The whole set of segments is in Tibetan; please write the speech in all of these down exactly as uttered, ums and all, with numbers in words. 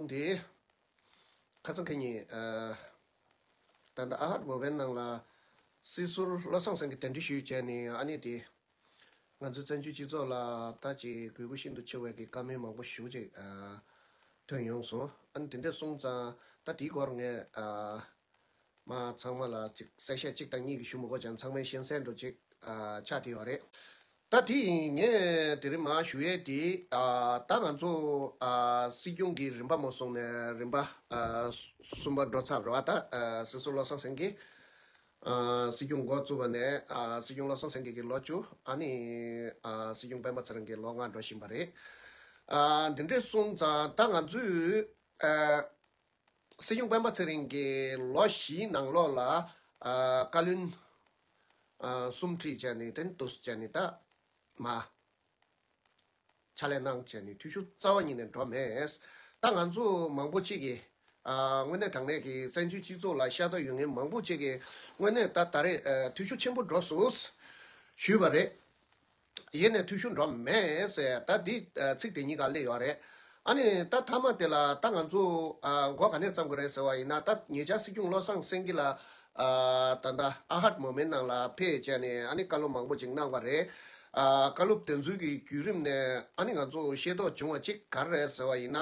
དེ། ཁ་སང་ཁ་ཉིན། ཨ། ད་ལྟ་ཨ་ཧར་མོ་བན་ནང་ལ། སྲིད་ཟུར་བློ་བཟང་སེང་གེ་གདན་འདྲེན་ཞུས་བྱས་ནས་ཨ་ནི་དེ། ང་ཚོའི་བཙན་བྱོལ་སྤྱི་ཚོགས་ལ་ད་ཅིག་དགོས་མཁོ་ཤིན་ཏུ་ཆེ་བའི་གི་བཀའ་མོལ་མང་པོ་ཞེ་པོ་ཅིག་ཨ། ཐོན་ཡོང་སོང་། ཨ་ནི་དེ་འདྲ་སོང་ཙང་ད་དེའི་སྐོར་ངས་ཨ། མ་ཚང་མ་ལ་ཅིག་གསལ་བཤད་གཅིག་དང་གཉིས་ཀྱི་ཞུ་མི་དགོས་ཀྱང་ཚང་མས་ཤེས་གསལ་འདྲ་ཅིག་ཨ། ཆགས་བསྡད་ཡོད་རེད། ད་དེ་ཡིན་ངས་དེ་རིང་མ་ཞུ་ཡས་དེ་ཨ། ད་ང་ཚོ་ཨ། སྲིད་སྐྱོང་གི་རིམ་པ་མ་སོང་ནས་རིམ་པ་ཨ། གསུམ་པ་འགྲོ་ཚར་རེད་བ། ད་ཨ། སྲིད་ཟུར་བློ་བཟང་སེང་གེ་ཨ། སྲིད་སྐྱོང་འགོ་བཙུགས་པ་ནས་ཨ། སྲིད་སྐྱོང་བློ་བཟང་སེང་གེ་གི་ལོ་བཅུ། ཨ་ནི་ཨ། སྲིད་སྐྱོང་སྤེན་པ་ཚེ་རིང་གི་ལོ་ལྔ་འགྲོ་བཞིན་པ་རེད། ཨ། འདི་འདྲས་སོང་ཙང་ད་ང་ཚོས་ཨ། སྲིད་སྐྱོང་སྤེན་པ་ཚེ་རིང་གི་ལོ་བཞིའི་ནང་ལོགས་ལ་ཨ། བཀའ་བློན་ཨ། གསུམ་ཁྲིད་བྱས་ནས་དེ་འདུག་བྱས་ནས་ད་མ་ཕྱག་ལས་གནང་བྱས་ནས་འཐུས་ཤོར་རྩ་བ་ཉིད་ནས་འགྲོ་མེད། ད་ང་ཚོ་མང་པོ་ཅིག་གིས་ཨ། དངོས་གནས་དྲང་གནས་ཀྱི་བཙན་བྱོལ་སྤྱི་ཚོགས་ལ་ཤ་ཚ་ཡོད་མཁན་མང་པོ་ཅིག་གིས་དངོས་གནས་ད་ད་རེས་ཨ། འཐུས་ཤོར་ཆེན་པོ་འགྲོ་སོང་ཞུས་པ་རེད། ཡེ་ནས་འཐུས་ཤོར་འགྲོ་མེད་ཟེར་ད་འདི་ཚིག་དེ་གཉིས་ཀ་སླེབས་ཡོད་རེད། ཨ་ནི་ད་མཐའ་མ་དེ་ལ་ད་ང་ཚོ་ཨ། མགོ་ག་ནས་བརྩམ་དགོས་རེད་ཟེར་བ་ཡིན་ན། ད་ཉེ་ཆར་སྲིད་སྐྱོང་བློ་བཟང་སེང་གེ་ལ་ཨ། ད་ལྟ་ཨ་ཧར་མོ་མེན་ནང་ལ་ཕེབས་བྱས་ནས་ཨ་ནི་བཀའ་སློབ་མང་པོ་ཅིག་གནང་བ་རེད། ཨ། བཀའ་སློབ་དེ་ཚོའི་གི་བརྒྱུད་རིམ་ནས་ཨ་ནི་ང་ཚོ་ཤེས་རྟོགས་བྱུང་བ་ཅིག་ག་རེ་རེད་ཟེར་བ་ཡིན་ན།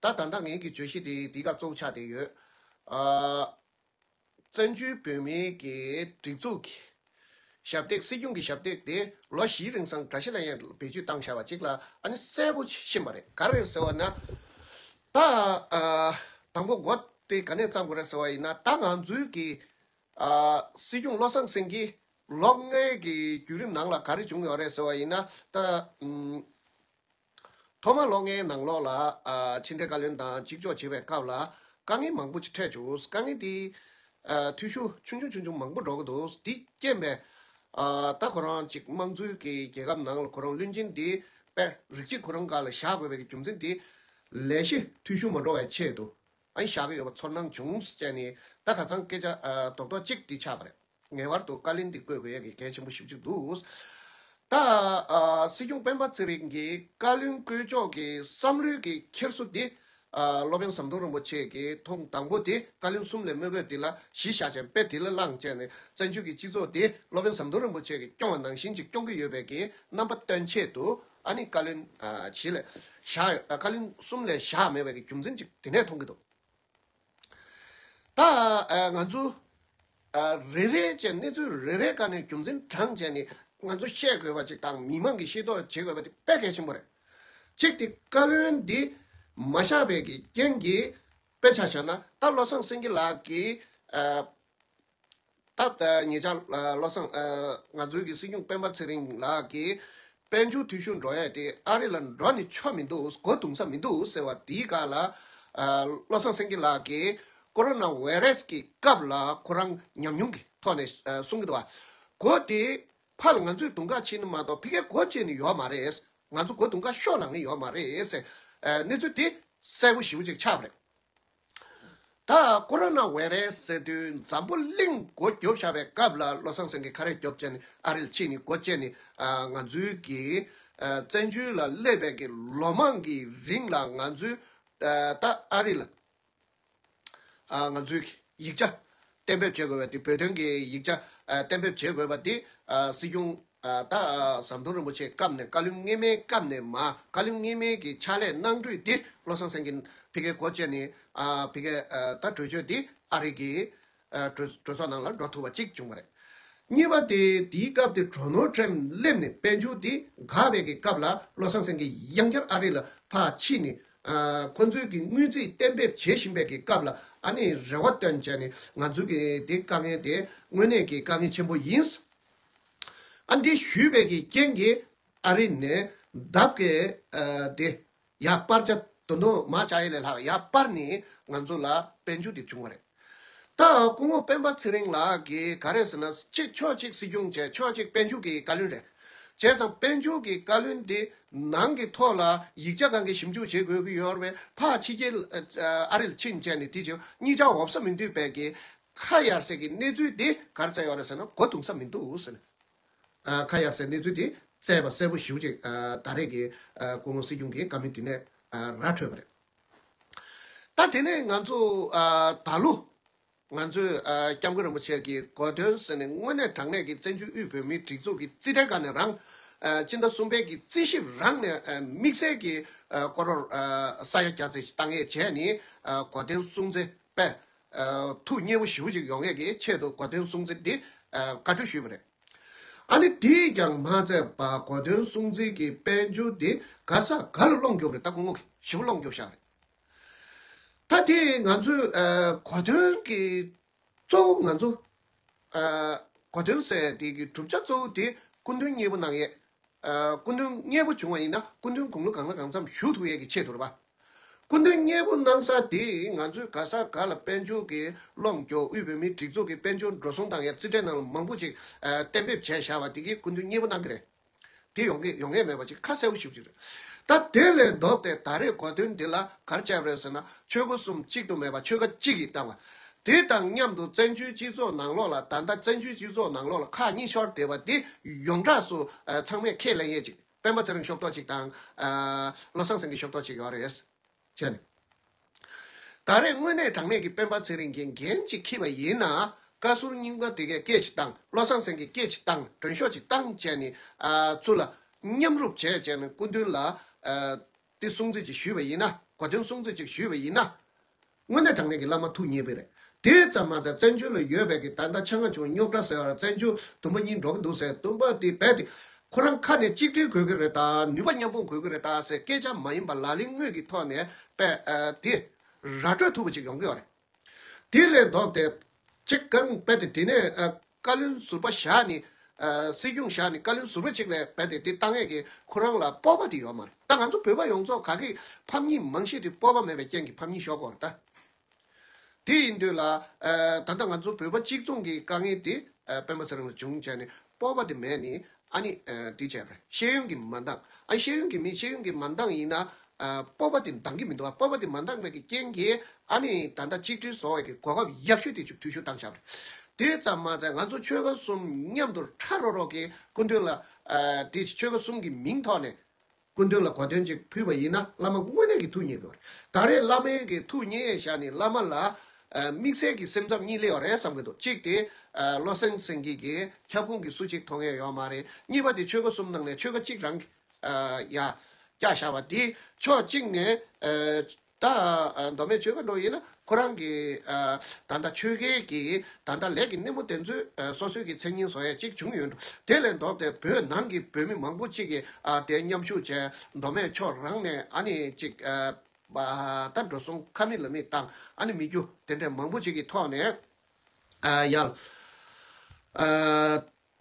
ད་ད་ལྟ་ངེད་ཀྱི་བརྗོད་གཞི་དེ་འདི་ག་གཙོ་བོ་ཆགས་བསྡད་ཡོད། ཨ། བཙན་བྱོལ་བོད་མིའི་གི་སྒྲིག་འཛུགས་ཀྱི་ཞབས་སྟེགས། སྲིད་སྐྱོང་གི་ཞབས་སྟེགས་དེ་ལོ་བཞིའི་རིང་སང་གྲྭ་བཞི་ལ་ཡང་བེད་སྤྱོད་བཏང་བཞག་པ་ཅིག་ལ་ཨ་ནི་གསལ་པོ་ཕྱིན་པ་རེད། ག་རེ་རེད་ཟེར་བ་ན། ད་ཨ། དང་པོ་འགོ་དེ་ག་ནས་བརྩམས་དགོས་རེད་ཟེར་བ་ཡིན་ན། ད་ང་ཚོའི་གི་ཨ། སྲིད་སྐྱོང་བློ་བཟང་སེང་གེ་ལོ་ལྔའི་གི་བརྒྱུད་རིམ་ནང་ལ་ག་རེ་བྱུང་ཡོད་རེད་ཟེར་བ་ཡིན་ན། ད་ཨམ། ཐོག་མ་ལོ་ལྔའི་ནང་ལོགས་ལ་ཨ། ཕྱི་འབྲེལ་བཀའ་བློན་དང་གཅིག་ལྕོགས་བྱེད་པའི་སྐབས་ལ་དཀའ་ངལ་མང་པོ་ཅིག་འཕྲད་བྱུང་། དཀའ་ངལ་དེ་ཨ། འཐུས་ཤོར་ཆུང་ཆུང་ཆུང་ཆུང་མང་པོ་འགྲོ་གི་འདུག་དེ་རྐྱེན་པས་ཨ། ད་ཁོ་རང་ཅིག་དམངས་གཙོའི་གི་རྒྱལ་ཁབ་ནང་ལ་ཁོ་རང་བློན་ཆེན་དེ་དཔེ་རིགས་གཅིག་ཁོ་རང་སྒང་ལ་བཞག་དགོས་པའི་གི་རྒྱུ་མཚན་དེ་ལས་གཞི་འཐུས་ཤོར་མ་འགྲོ་བའི་ཆེད་དུ་ཨ་ནི་བཞག་གི་ཡོད་པ་ཚོར་སྣང་བྱུང་ཟེར་ནས། ད་ཁ་སང་སྐད་ཆ་ཨ། རྡོག་རྡོག་གཅིག་དེ་ཆགས་པ་རེད། ངེས་པར་དུ་བཀའ་བློན་འདི་བསྐོ་དགོས་ཡ་གི་གལ་ཆེན་པོ་ཞེ་པོ་ཅིག་འདུག་ད་ཨ། སྲིད་སྐྱོང་སྤེན་པ་ཚེ་རིང་གིས་བཀའ་བློན་བསྐོ་ཕྱོགས་ཀྱི་བསམ་བློའི་གི་འཁྱེར་སོ་འདི་ཨ། སློབ་དཔོན་ཟམ་གདོང་རིན་པོ་ཆེ་གིས་ཐོག་དང་པོ་དེ་བཀའ་བློན་གསུམ་ལས་དམིགས་ཡུལ་འདི་ལ་གཞི་བཞག་བྱས་དཔེ་འདི་ལ་བླངས་བྱས་ནས་བཙན་བྱོལ་གྱི་སྤྱི་ཚོགས་འདི་སློབ་དཔོན་ཟམ་གདོང་རིན་པོ་ཆེ་གིས་སྐྱོང་བ་ནང་བཞིན་ཅིག་སྐྱོང་གི་ཡོད་པའི་གི་རྣམ་པ་སྟོན་ཆེད་དུ་ཨ་ནི་བཀའ་བློན་ཨ། བཞི་ལས་བཞག་ཡོད། ཨ། བཀའ་བློན་གསུམ་ལས་བཞག་མེད་པའི་གི་རྒྱུ་མཚན་ཅིག་དེ་ནས་མཐོང་གི་འདུག་ད་ཨ། ང་ཚོ་ཨ། རེ་རེ་བྱས་གནས་ཚུལ་རེ་རེ་སྒང་ནས་རྒྱུ་མཚན་དྲངས་བྱས་ནས་ང་ཚོ་བཤད་དགོས་པ་ཅིག་དང་མི་མང་གིས་ཤེས་རྟོགས་བྱེད་དགོས་པ་དེ་དཔེ་གལ་ཆེན་པོ་རེད། གཅིག་དེ་བཀའ་བློན་འདི་མ་བཞག་པའི་གི་རྐྱེན་གྱིས་དཔེ་ཆ་བཞག་ན་ད་བློ་བཟང་སེང་གེ་ལགས་ཀྱིས་ཨ། ད་ལྟ་ཉེ་ཆར་ཨ། བློ་བཟང་ཨ། ང་ཚོའི་གི་སྲིད་སྐྱོང་སྤེན་པ་ཚེ་རིང་ལགས་ཀྱིས་དཔལ་འབྱོར་འཐུས་ཤོར་འགྲོ་ཡས་དེ་ཨ་རི་ལ་འགྲོ་ནས་ཆོ་མི་འདུག་སྒོ་རྡུང་ས་མི་འདུག་ཟེར་བ་དེའི་སྒང་ལ་ཨ། བློ་བཟང་སེང་གེ་ལགས་ཀྱིས་ཀོ་རོ་ན་བྷའི་རེ་སི་གི་སྐབས་ལ་ཁོ་རང་ཉམས་མྱོང་གི་ཐོག་ནས་ཨ། གསུང་གི་འདུག་བ། སྒོ་དེ་ཕར་ང་ཚོས་རྡུང་ཁ་ཕྱེ་ནི་མ་གཏོགས་ཕ་གིར་སྒོ་ཕྱེ་ནི་ཡོད་མ་རེད། ང་ཚོ་སྒོ་རྡུང་ཁ་ཤོར་ལངས་ནི་ཡོད་མ་རེད་ཟེར་ཨ། གནས་ཚུལ་དེ་གསལ་པོ་ཞེ་པོ་ཅིག་ཆགས་པ་རེད། ད་ཀོ་རོ་ན་བྷའི་རེ་སི་ཟེར་དུས་འཛམ་བུ་གླིང་སྒོ་རྒྱོབ་བཞག་པའི་སྐབས་ལ་བློ་བཟང་སེང་གེ་ག་རེ་རྒྱོབ་བྱས་ནས་ཨ་རི་ལ་ཕྱིན་ནས་སྒོ་བཅད་ནས་ཨ། ང་ཚོའི་གི་ཨ། བཙན་བྱོལ་ལ་སླེབས་པའི་གི་ལོ་མང་གི་རིང་ལ་ང་ཚོའི་ཨ། ད་ཨ་རི་ལ་ཨ། ང་ཚོའི་གི་ཡིག་ཆ་གཏན་འབེབས་བྱེད་དགོས་པ་དེ། བོད་དོན་གྱི་ཡིག་ཆ་ཨ། གཏན་འབེབས་བྱེད་དགོས་པ་དེ་ཨ། སྲིད་སྐྱོང་ཨ། ད་ཨ། ཟམ་གདོང་རིན་པོ་ཆེའི་སྐབས་ནས། བཀའ་བློན་སྔོན་མའི་སྐབས་ནས་མར་བཀའ་བློན་སྔོན་མའི་གི་ཕྱག་ལས་གནང་འཕྲོས་དེ་བློ་བཟང་སེང་གེ་ཕ་གིར་སྒོ་བཅད་ནས་ཨ། ཕ་གིར་ཨ། ད་གྲོས་ཆོད་དེ་ཨ་རི་གི་ཨ། གྲོས་གྲོས་ཚོགས་ནང་ལ་འགྲོ་ཐུབ་པ་གཅིག་བྱུང་བ་རེད། གཉིས་པ་དེ་དེའི་སྐབས་དེ་ཌོ་ནལ་ཌི་ཊརམ་ཕ་སླེབས་ནས་དཔལ་འབྱོར་དེ་འགག་པའི་གི་སྐབས་ལ་བློ་བཟང་སེང་གེ་ཡང་བསྐྱར་ཨ་རི་ལ་ཕར་ཕྱིན་ནས་ཨ། ཁོ་ཚོའི་གི་སྔོན་རྩིས་གཏན་འབེབས་བྱེད་བཞིན་པའི་གི་སྐབས་ལ་ཨ་ནི་རེ་བ་བཏོན་བྱས་ནས་ང་ཚོའི་གི་དེ་དཀའ་ངལ་དེ་དངོས་གནས་ཀྱི་དཀའ་ངལ་ཆེན་པོ་ཡིན། ཨ། འདི་ཞུས་པའི་གི་རྐྱེན་གྱིས་ཨ་རི་ནས་ལྡབ་ཀྱིས་ཨ། དེ་ཡར་སྤར་ཆ་དོ་དོ་མ་བྱ་ཡི་ལས་ལྷག་ཡར་སྤར་ནས་ང་ཚོ་ལ་དཔལ་འབྱོར་དེ་བྱུང་བ་རེད། ད་སྐུ་ངོ་སྤེན་པ་ཚེ་རིང་ལགས་ཀྱིས་ག་རེ་ཟེར་ན། གཅིག་ཕྱོགས་གཅིག་སྲིད་སྐྱོང་བྱས། ཕྱོགས་གཅིག་དཔལ་འབྱོར་གྱི་བཀའ་བློན་རེད། བྱས་ཙང་དཔལ་འབྱོར་གྱི་བཀའ་བློན་དེ་ནང་གི་ཐོག་ལ་ཡིག་ཆ་གང་གི་ཞིབ་འཇུག་བྱེད་དགོས་ཀྱི་ཡོད་རེད་པས། ཕར་ཕྱི་རྒྱལ་ཨ་རི་ལ་ཕྱིན་བྱས་ནས་དེ་བྱས་གཉིས་ཆ་འོབ་ས་མི་འདུག་པས་ཀྱི་ཁ་གཡར་སའི་གི་གནས་ཚུལ་དེ་ག་རེ་བཙལ་ཡོད་རེད་ཟེར་ན། སྒོ་རྡུང་ས་མི་འདུག་ཟེར་ནས། ཨ། ཁ་གཡར་སའི་གནས་ཚུལ་དེ་བཙལ་བ་གསལ་པོ་ཞེ་པོ་ཅིག་ཨ། ད་རེས་ཀྱི་ཨ། སྐུ་ངོ་སྲིད་སྐྱོང་གི་བཀའ་མོལ་དེ་ནས་ཨ། ར་འཕྲོད་པ་རེད། ད་དེ་ནས་ང་ཚོ་ཨ་ད་ལོ་ང་ཚོས་ཨ་སྐྱབས་མགོན་རིན་པོ་ཆེ་གི་གོ་སྟོན་ཟེར་ནས་དངོས་གནས་དྲང་གནས་ཀྱི་བཙན་བྱོལ་དབུས་བོད་མིའི་སྒྲིག་འཛུགས་ཀྱི་རྩིས་ཁྲའི་སྒང་ནས་རང་ཨ་སྤྱི་ཟླ་གསུམ་པའི་གི་རྩིས་ཞིབ་རང་ནས་ཨ་དམིགས་བསལ་གྱི་ཨ་སྐོར་རོར་ཨ་ས་ཡ་བརྒྱ་ཙམ་ཞིག་བཏང་ཡས་བྱས་ནས་ཨ་གོ་སྟོན་སྲུང་བརྩི་དཔེ་ཨ་ཐུགས་མཉེས་པོ་ཞེ་པོ་ཅིག་ཡོང་ཡས་ཀྱི་ཆེད་དུ་གོ་སྟོན་སྲུང་བརྩི་འདི་ཨ་བཀའ་འཁྲོལ་ཞུས་པ་རེད། ཨ་ནི་དེས་ཀྱང་མ་ཚད་པ་གོ་སྟོན་སྲུང་བརྩི་གི་དཔལ་འབྱོར་དེ་ག་ས་ག་ལ་སློང་རྒྱུ་རེད། ད་སྐུ་ངོ་གིས་ཞེ་པོ་སློང་རྒྱུ་ཤག་རེད། ད་དེ་ང་ཚོའི་ཨ་གོ་སྟོན་གྱི་གཙོ་བོ་ང་ཚོ་ཨ་གོ་སྟོན་ཟེར་དེ་གི་གྲུབ་ཆ་གཙོ་བོ་དེ་སྐུ་མདུན་མཉེས་པོ་གནང་ཡས། ཨ་སྐུ་མདུན་མཉེས་པོ་བྱུང་བ་ཡིན་ན་སྐུ་མདུན་དགུང་ལོ་གང་ལ་གང་འཚམ་བཞུགས་ཐུབ་ཡས་ཀྱི་ཆེད་དུ་རེད་པ། སྐུ་མདུན་མཉེས་པོ་གནང་ས་དེ་ང་ཚོས་ག་ས་ག་ལ་དཔལ་འབྱོར་གྱི་སློང་རྒྱུ། དབུས་བོད་མིའི་སྒྲིག་འཛུགས་ཀྱི་དཔལ་འབྱོར་འགྲོ་སོང་བཏང་ཡས་རྩིས་ཁྲའི་ནང་ལ་མང་པོ་ཅིག་ཨ་གཏན་འབེབས་བྱས་བཞག་པ་དེ་གིས་སྐུ་མདུན་མཉེས་པོ་གནང་གི་རེད། དེ་ཡོང་གི་ཡོང་ཡས་མེད་པ་ཅིག་ཁ་གསལ་པོ་ཞིག་ཅིག་རེད། ད་དེ་ལས་ལྡོག་སྟེ་ད་རེས་གོ་སྟོན་འདི་ལ་ག་རེ་བྱས་པ་རེད་ཟེར་ན། ཆོལ་ཁ་གསུམ་གཅིག་ཏུ་མེད་པ་ཆོལ་ཁ་གཅིག་གིས་བཏང་བ། དེ་དང་མཉམ་དུ་བཙན་བྱོལ་སྤྱི་ཚོགས་ནང་ལོགས་ལ། ད་ལྟ་བཙན་བྱོལ་སྤྱི་ཚོགས་ནང་ལོགས་ལ་ཁག་གཉིས་ཤོར་བསྡད་པ་འདི་ཡོངས་གྲགས་སུ་ཨ་ཚང་མས་ཁས་ལེན་ཡས་ཅིག་སྤེན་པ་ཚེ་རིང་ཤོབ་ཏོག་ཅིག་དང་ཨ་བློ་བཟང་སེང་གེ་ཤོབ་ཏོག་ཅིག་ཡོད་རེད། བྱས་ནས། ད་རེས་དངོས་གནས་དྲང་གནས་ཀྱི་སྤེན་པ་ཚེ་རིང་གིས་འགན་ཅིག་འཁྱེར་བ་ཡིན་ན། བཀའ་ཟུར་རྙིང་པ་དེ་གས་སྐད་ཅིག་བཏང་། བློ་བཟང་སེང་གེས་སྐད་ཅིག་བཏང་། མགྲོན་ཤོག་ཅིག་བཏང་བྱས་ནས་ཨ་ཚུར་ལ་མཉམ་རུབ་བྱས་བྱས་ནས་སྐུ་མདུན་ལ་ཨ་དེ་སྲུང་བརྩི་ཅིག་ཞུས་པ་ཡིན་ན། གོ་སྟོན་སྲུང་བརྩི་ཅིག་ཞུས་པ་ཡིན་ན། དངོས་གནས་དྲང་གནས་ཀྱི་བླ་མ་ཐུགས་མཉེས་པ་རེད། དེ་ཙམ་མ་ཚད་བཙན་བྱོལ་ལ་ཡོད་པའི་གི་ད་ལྟ་ཆ་ང་བྱུང་རྙོག་དྲ་ཟེར་བ། བཙན་བྱོལ་དུམ་པ་གཉིས་འགྲོ་གི་འདུག་ཟེར། དུམ་པ་དེ་རྦད་དེ་ཁོ་རང་ཁ་ནས་གཅིག་སྒྲིལ་དགོས་ཀྱི་རེད་ད། ནུས་པ་མཉམ་སྤུངས་དགོས་ཀྱི་རེད་ད་ཟེར་སྐད་ཆ་མ་ཡིན་པ་ལག་ལེན་དངོས་ཀྱི་ཐོག་ནས་དཔེ་ཨ་དེ་ར་སྤྲོད་ཐུབ་པ་ཅིག་ཡོང་གི་ཡོད་རེད། དེ་ལས་ལྡོག་སྟེ་གཅིག་གང་རྦད་དེ་དེ་ནས་ཨ་བཀའ་བློན་ཟུར་པ་བཞག་ནས་ཨ་སྲིད་སྐྱོང་བཞག་ནས་བཀའ་བློན་ཟུར་པ་གཅིག་ལ་རྦད་དེ་དེ་བཏང་ཡས་ཀྱི་ཁོ་རང་ལ་སྤོབས་པ་དེ་ཡོད་མ་རེད། ད་ང་ཚོ་བོད་པ་ཡོངས་རྫོགས་ག་གི་ཕམ་ཉེས་མང་ཤོས་དེ་སྤོབས་པ་མེད་པའི་རྐྱེན་གྱིས་ཕམ་ཉེས་ཤོར་གྱི་ཡོད་རེད་ད། དེ་ཡིན་དུས་ལ་ཨ་ད་ལྟ་ང་ཚོ་བོད་པ་གཅིག་མཚུངས་ཀྱི་དཀའ་ངལ་དེ་ཨ་སྤེན་པ་ཚེ་རིང་ལ་བྱུང་བྱས་ནས་སྤོབས་པ་དེ་མེད་ནས་ཨ་ནི་ཨ་དེ་བྱས་པ་རེད། ཤེས་ཡོན་གྱིས་མ་འདང་། ཨ་ཤེས་ཡོན་གྱིས་མིན། ཤེས་ཡོན་གྱིས་མ་འདང་ཡིན་ན་ཨ་སྤོབས་པ་དེ་འདང་གི་མི་འདུག་ཨ་སྤོབས་པ་དེ་མ་འདང་བའི་གི་རྐྱེན་གྱིས་ཨ་ནི་ད་ལྟ་གཅིག་སྒྲིལ་བཟོ་བའི་གི་གོ་སྐབས་ཡག་ཤོས་དེ་ཅིག་འཐུས་ཤོར་བཏང་བཞག་པ་རེད། དེ་ཙམ་མ་ཚད་ང་ཚོ་ཆོལ་ཁ་གསུམ་མཉམ་དུ་ཁྲ་རོ་རོ་གི་སྐུ་མདུན་ལ་ཨ་དེ་ཆོལ་ཁ་གསུམ་གྱི་མིང་ཐོག་ནས་སྐུ་མདུན་ལ་གོ་སྟོན་ཅིག་ཕུལ་བ་ཡིན་ན་བླ་མ་དངོས་གནས་ཀྱི་ཐུགས་མཉེས་པ་རེད། ད་རེས་བླ་མའི་གི་ཐུགས་མཉེས་བཞག་ནས་བླ་མ་ལ་ཨ་དམིགས་བསལ་གྱི་སེམས་འཚབ་གཉིས་སླེབས་པ་རེད་བསམ་གྱི་འདུག་གཅིག་དེ་ཨ་བློ་བཟང་སེང་གེ་གི་ཁྱབ་ཁོངས་ཀྱི་སུ་གཅིག་མཐོང་ཡས་ཡོད་མ་རེད། གཉིས་པ་དེ་ཆོལ་ཁ་གསུམ་ནང་ནས་ཆོལ་ཁ་གཅིག་རང་གི་ཨ་ཡ་བཀྱག་བཞག་པ་དེ་ཕྱོགས་གཅིག་ནས་ཨ་ད་ཨ་མདོ་སྨད་ཆོལ་ཁ་འགྲོ་ཡིན་ན་ཁོ་རང་གི་ཨ་ད་ལྟ་ཆོལ་ཁའི་གི་ད་ལྟ་ལས་ཀྱི་སྣེ་མོ་དེ་ཚོས་ཨ་སོ་སོའི་གི་མཚན་སྙན་བཟོ་ཡས་གཅིག་བྱུང་ཡོད་འགྲོ། དེ་ལས་ལྡོག་སྟེ་བོད་ནང་གི་བོད་མི་མང་པོ་གཅིག་གིས་ཨ་དེ་མཉམ་ཞུགས་བྱས་མདོ་སྨད་ཕྱོགས་རང་ནས་ཨ་ནི་གཅིག་ཨ་ད་འགྲོ་སོང་ཁ་མིག་ལ་མིག་བཏང་། ཨ་ནི་མི་རྒྱུ་དེ་འདྲའི་མང་པོ་གཅིག་གི་ཐོག་ནས་ཨ་ཡར་ཨ་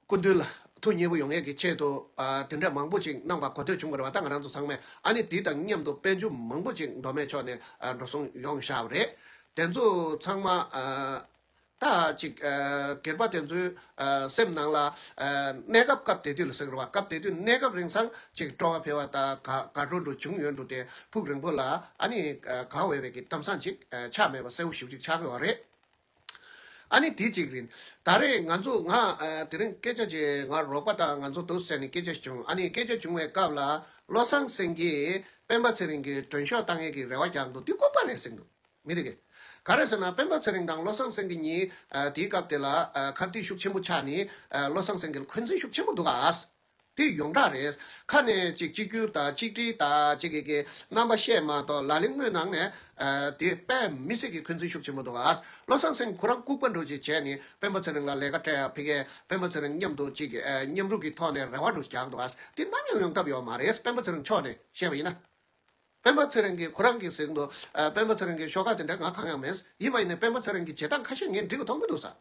སྐུ་མདུན་ལ་ཐུགས་མཉེས་པོ་ཡོང་ཡས་ཀྱི་ཆེད་དུ་ཨ་དེ་འདྲ་མང་པོ་ཅིག་གནང་བ་གོ་ཐོས་བྱུང་བ་རེད་བ། ད་ང་རང་ཚོ་ཚང་མས་ཨ་ནི་དེ་དང་མཉམ་དུ་དཔལ་འབྱོར་མང་པོ་ཅིག་མདོ་སྨད་ཕྱོགས་ནས་ཨ་འགྲོ་སོང་ཡོང་བཞག་པ་རེད། དེ་ཚོ་ཚང་མ་ཨ་ད་ཅིག་ཨ་སྒེར་པ་དེ་ཚོའི་ཨ་སེམས་ནང་ལ་ཨ་གནས་སྐབས་སྐབས་དེ་དུས་ལ་ཟེར་གི་རེད་བ། སྐབས་དེ་དུས་གནས་སྐབས་རིང་སང་ཅིག་སྤྲོ་བ་འཕེལ་བ་དང་དགའ་དགའ་སྤྲོ་འདྲ་བྱུང་ཡོད་འགྲོ། དེ་ཕུགས་རིང་པོ་ལ་ཨ་ནི་ཨ་དགའ་འོས་པའི་གི་གཏམ་བཟང་ཅིག་ཨ་ཆགས་མེད་པ་གསལ་པོ་ཞེ་པོ་ཅིག་ཆགས་ཀྱི་ཡོད་རེད། ཨ་ནི་དེ་གཅིག་རེད། ད་རེས་ང་ཚོ་ང་ཨ་དེ་རིང་སྐད་ཆ་ཅིག་ང་རོགས་པ་དང་ང་ཚོ་འདུག་ཟེར་ནས་སྐད་ཆ་ཞིག་བྱུང་། ཨ་ནི་སྐད་ཆ་བྱུང་བའི་སྐབས་ལ་བློ་བཟང་སེང་གེས་སྤེན་པ་ཚེ་རིང་གི་མགྲོན་ཤོག་བཏང་ཡས་ཀྱི་རེ་བ་རྒྱག་འདུག་དེ་ལྐུགས་པ་རེད་ཟེར་འདུག་མི་རེ་གིས། ག་རེ་ཟེར་ན་སྤེན་པ་ཚེ་རིང་དང་བློ་བཟང་སེང་གེ་གཉིས་ཨ་དེའི་སྐབས་དེ་ལ་ཨ་ཁ་གཏད་ཤུགས་ཆེན་པོ་ཆགས་ནས་ཨ་བློ་བཟང་སེང་གེ་ལ་འཁོན་འཛིན་ཤུགས་ཆེན་པོ་འདུག་ག་དེ་ཡོངས་གྲགས་རེད། ཁ་ནས་ཅིག་གཅིག་གྱུར་དང་གཅིག་སྒྲིལ་དང་ཅིག་གི་གི་རྣམ་པ་བཤད་མ་གཏོགས་ལག་ལེན་དངོས་ནང་ནས་ཨ་དེ་དཔེ་མི་སྲིད་ཀྱི་འཁོན་འཛིན་ཤུགས་ཆེན་པོ་འདུག་ག་བློ་བཟང་སེང་ཁོ་རང་ལྐུགས་པ་འདྲ་ཅིག་བྱས་ནས་སྤེན་པ་ཚེ་རིང་ལ་ལས་ཀ་སྤྲད་ཡ་ཕ་གིར་སྤེན་པ་ཚེ་རིང་མཉམ་དུ་ཅིག་ཨ་མཉམ་རུབ་ཀྱི་ཐོག་ནས་རེ་བ་འདྲ་ཅིག་རྒྱག་འདུག་ག་དེ་ནམ་ཡང་ཡོང་ཐབས་ཡོད་མ་རེད། སྤེན་པ་ཚེ་རིང་ཕྱོགས་ནས་བཤད་པ་ཡིན་ན། སྤེན་པ་ཚེ་རིང་གིས་ཁོ་རང་གིས་ཟེར་གྱི་འདུག་ཨ་སྤེན་པ་ཚེ་རིང་གི་ཤོག་ཁག་དེ་འདྲ་ང་གང་ཡང་མེད། ཡིན་པ་ཡིན་ནའི་སྤེན་པ་ཚེ་རིང་གི་བྱེད་སྟངས་ཁ་ཤས་ངས་འགྲིག་གི་མཐོང་གི་འདུག་ས།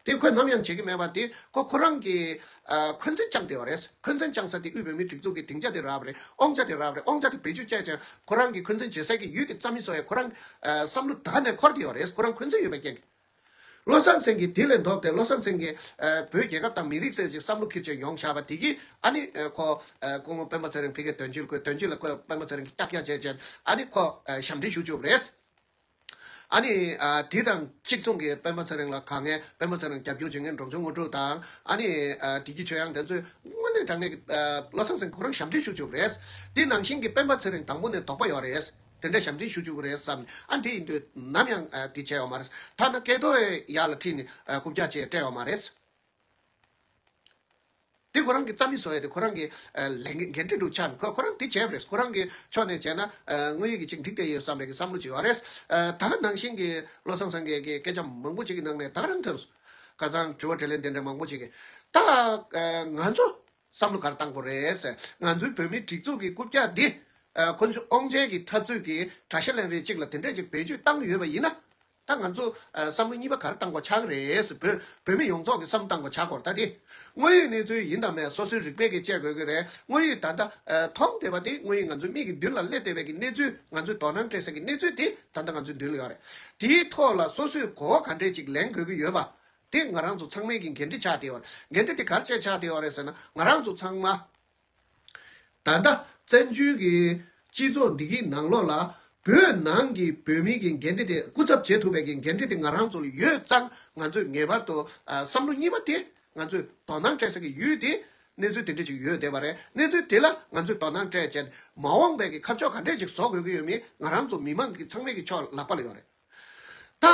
དེ་ཁོས་ནམ་ཡང་བྱེད་ཀྱི་མེད་པ་དེ་ཁོ་ཁོ་རང་གིས་ཨ་འཁོན་འཛིན་བཅངས་བསྡད་པ་རེད། འཁོན་འཛིན་བཅངས་ས་དེ་དབུས་བོད་མིའི་སྒྲིག་འཛུགས་ཀྱི་སྡིངས་ཆ་དེ་རག་པ་རེད། དབང་ཆ་དེ་རག་པ་རེད། དབང་ཆ་དེ་བེད་སྤྱོད་བྱས་ཙང་ཁོ་རང་གིས་འཁོན་འཛིན་བྱེད་སའི་གི་ཡུལ་དེ་རྩ་མེད་བཟོ་ཡས་ཁོ་རང་ཨ་བསམ་བློ་ད་ནས་འཁོར་བསྡད་པ་རེད། ཁོ་རང་འཁོན་འཛིན་ཡོད་པའི་རྐྱེན་གྱིས། བློ་བཟང་སེང་གེ་དེ་ལས་ལྡོག་སྟེ་བློ་བཟང་སེང་གེ་ཨ་བོད་རྒྱལ་ཁབ་དང་མི་རིགས་ཟེར་ཅིག་བསམ་བློ་འཁྱེར་བྱས་ཡོང་བཞག་པ་དེ་གིས་ཨ་ནི་ཨ་ཁོ་ཨ་སྐུ་ངོ་སྤེན་པ་ཚེ་རིང་ཕ་གིར་དོན་གཅོད་བསྐོས། དོན་གཅོད་ལ་ཁོས་སྤེན་པ་ཚེ་རིང་གི་སྐྱག་རྐྱག་བྱས་བྱས་ཨ་ནི་ཁོ་ཨ་ཞབས་འདྲེན་ཞུ་བཅུག་པ་རེད། ཨ་ནི་ཨ་དེ་དང་གཅིག་མཚུངས་ཀྱི་སྤེན་པ་ཚེ་རིང་ལ་དཀའ་ངལ། སྤེན་པ་ཚེ་རིང་རྒྱབ་སྐྱོར་བྱེད་མཁན་འབྲོང་ཆུང་དངོས་གྲུབ་དང་ཨ་ནི་ཨ་བདེ་སྐྱིད་ཆོས་དབྱངས་དེ་ཚོས་དངོས་གནས་དྲང་གནས་ཀྱི་ཨ་བློ་བཟང་སེང་གེ་ཁོ་རང་ཞབས་འདྲེན་ཞུ་བཅུག་པ་རེད། དེ་ནང་བཞིན་གྱི་སྤེན་པ་ཚེ་རིང་དང་པོ་ནས་དོགས་པ་ཡོད་རེད། དེ་འདྲ་ཞབས་འདྲེན་ཞུ་བཅུག་གི་རེད་བསམ་ནས། ཨ་འདི་ཡིན་དུས་ནམ་ཡང་ཨ་འདི་བྱས་ཡོད་མ་རེད། ཐ་ན་སྐལ་རྡོར་ཡར་ལ་ཁྲིད་ནས་ཨ་རྐུབ་བཀྱག་བཅས་སྤྲད་ཡོད་མ་རེད། དེ་ཁོ་རང་གི་རྩ་མེད་བཟོ་ཡ་དེ་ཁོ་རང་གི་ཨ་ལས་འགན་འགན་འཁྲི་འདྲ་ཆགས་ནས། ཁོ་ཁོ་རང་དེ་བྱས་པ་རེད། ཁོ་རང་གི་ཕྱོགས་ནས་བྱས་ན་ཨ་དངོས་ཡོད་ཀྱི་ཅིག་འགྲིག་བསྡད་ཡོད་བསམ་པའི་གི་བསམ་བློ་ཅིག་ཡོད་རེད། ཨ་ད་ག་ནང་བཞིན་གྱི་བློ་བཟང་སངས་རྒྱས་ཀྱི་སྐད་ཆ་མང་པོ་ཅིག་གི་ནང་ནས་ད་ག་རང་ཐོན་སོང་། ཁ་སང་དྲི་བ་དྲིས་ལན་དེ་འདྲ་མང་པོ་ཅིག་གི། ད་ཨ་ང་ཚོ་བསམ་བློ་ག་རེ་བཏང་དགོས་རེད་ཟེར། ང་ཚོའི་བོད་མིའི་སྒྲིག་འཛུགས་ཀྱི་རྐུབ་བཀྱག་འདི་ཨ་ཁོ་ཚོ་དབང་ཆའི་གི་འཐབ་རྩོད་ཀྱི་དགྲ་ཤ་ལེན་པའི་ཅིག་ལ་དེ་འདྲས་ཅིག་བེད་སྤྱོད་བཏང་ཡོད་པ་ཡིན་ན། ད་ང་ཚོ་ཨ་བསམ་བློ་གཉིས་པ་ག་རེ་བཏང་དགོས་ཆགས་ཀྱི་རེད་ཟེར། བོད་བོད་མི་ཡོངས་རྫོགས་ཀྱི་བསམ་བློ་བཏང་དགོས་ཆགས་ཀྱི་ཡོད་རེད། ད་དེ་དངོས་ཡོད་གནས་ཚུལ་ཡིན་དང་མེད་སོ་སོའི་རིག་པས་ཀྱིས་དཔྱད་དགོས་ཀྱི་རེད། དངོས་ཡོད་ད་ལྟ་ཨ་མཐོང་བསྡད་པ་དེ་དངོས་ཡོད་ང་ཚོའི་མིག་གི་མདུན་ལ་སླེབས་བསྡད་པའི་གི་གནས་ཚུལ། ང་ཚོས་དོ་སྣང་སྤྲད་ས་གི་གནས་ཚུལ་དེ་ད་ལྟ་ང་ཚོའི་མདུན་ལ་ཡོད་རེད། དེའི་ཐོག་ལ་སོ་སོས་གོ་བ་ག་འདྲས་ཅིག་ལེན་དགོས་ཀྱི་ཡོད་པ། དེ་ང་རང་ཚོ་ཚང་མའི་གི་འགན་འཁྲི་ཆགས་བསྡད་ཡོད་རེད། འགན་འཁྲི་དེ་ག་རེ་བྱས་ཆགས་བསྡད་ཡོད་རེད་ཟེར་ན། ང་རང་ཚོ་ཚང་མ་ད་ལྟ་བཙན་བྱོལ་གྱི་སྤྱི་ཚོགས་འདི་གི་ནང་ལོགས་ལ་བོད་ནང་གི་བོད་མིའི་གི་འགན་འཁྲི་དེ་སྐུ་ཚབ་བྱེད་ཐུབ་པའི་གི་འགན་འཁྲི་དེ་ང་རང་ཚོ་ལ་ཡོད་ཙང་། ང་ཚོས་ངེས་པར་དུ་ཨ་བསམ་བློ་གཉིས་པ་དེ་ང་ཚོས་དོ་སྣང་སྤྲད་ས་གི་ཡུལ་དེ་གནས་ཚུལ་དེ་འདྲ་ཅིག་ཡོད་བསྡད་པ་རེད། གནས་ཚུལ་དེ་ལ་ང་ཚོས་དོ་སྣང་སྤྲད་བྱས། མ་འོངས་པའི་གི་ཁ་ཕྱོགས་ག་འདྲས་ཅིག་བཟོ་དགོས་ཀྱི་ཡོད་མེད་ང་རང་ཚོ་མི་མང་གི་ཚང་མའི་གི་ཕྱོགས་ལག་པ་ལ་ཡོད་རེད། ད་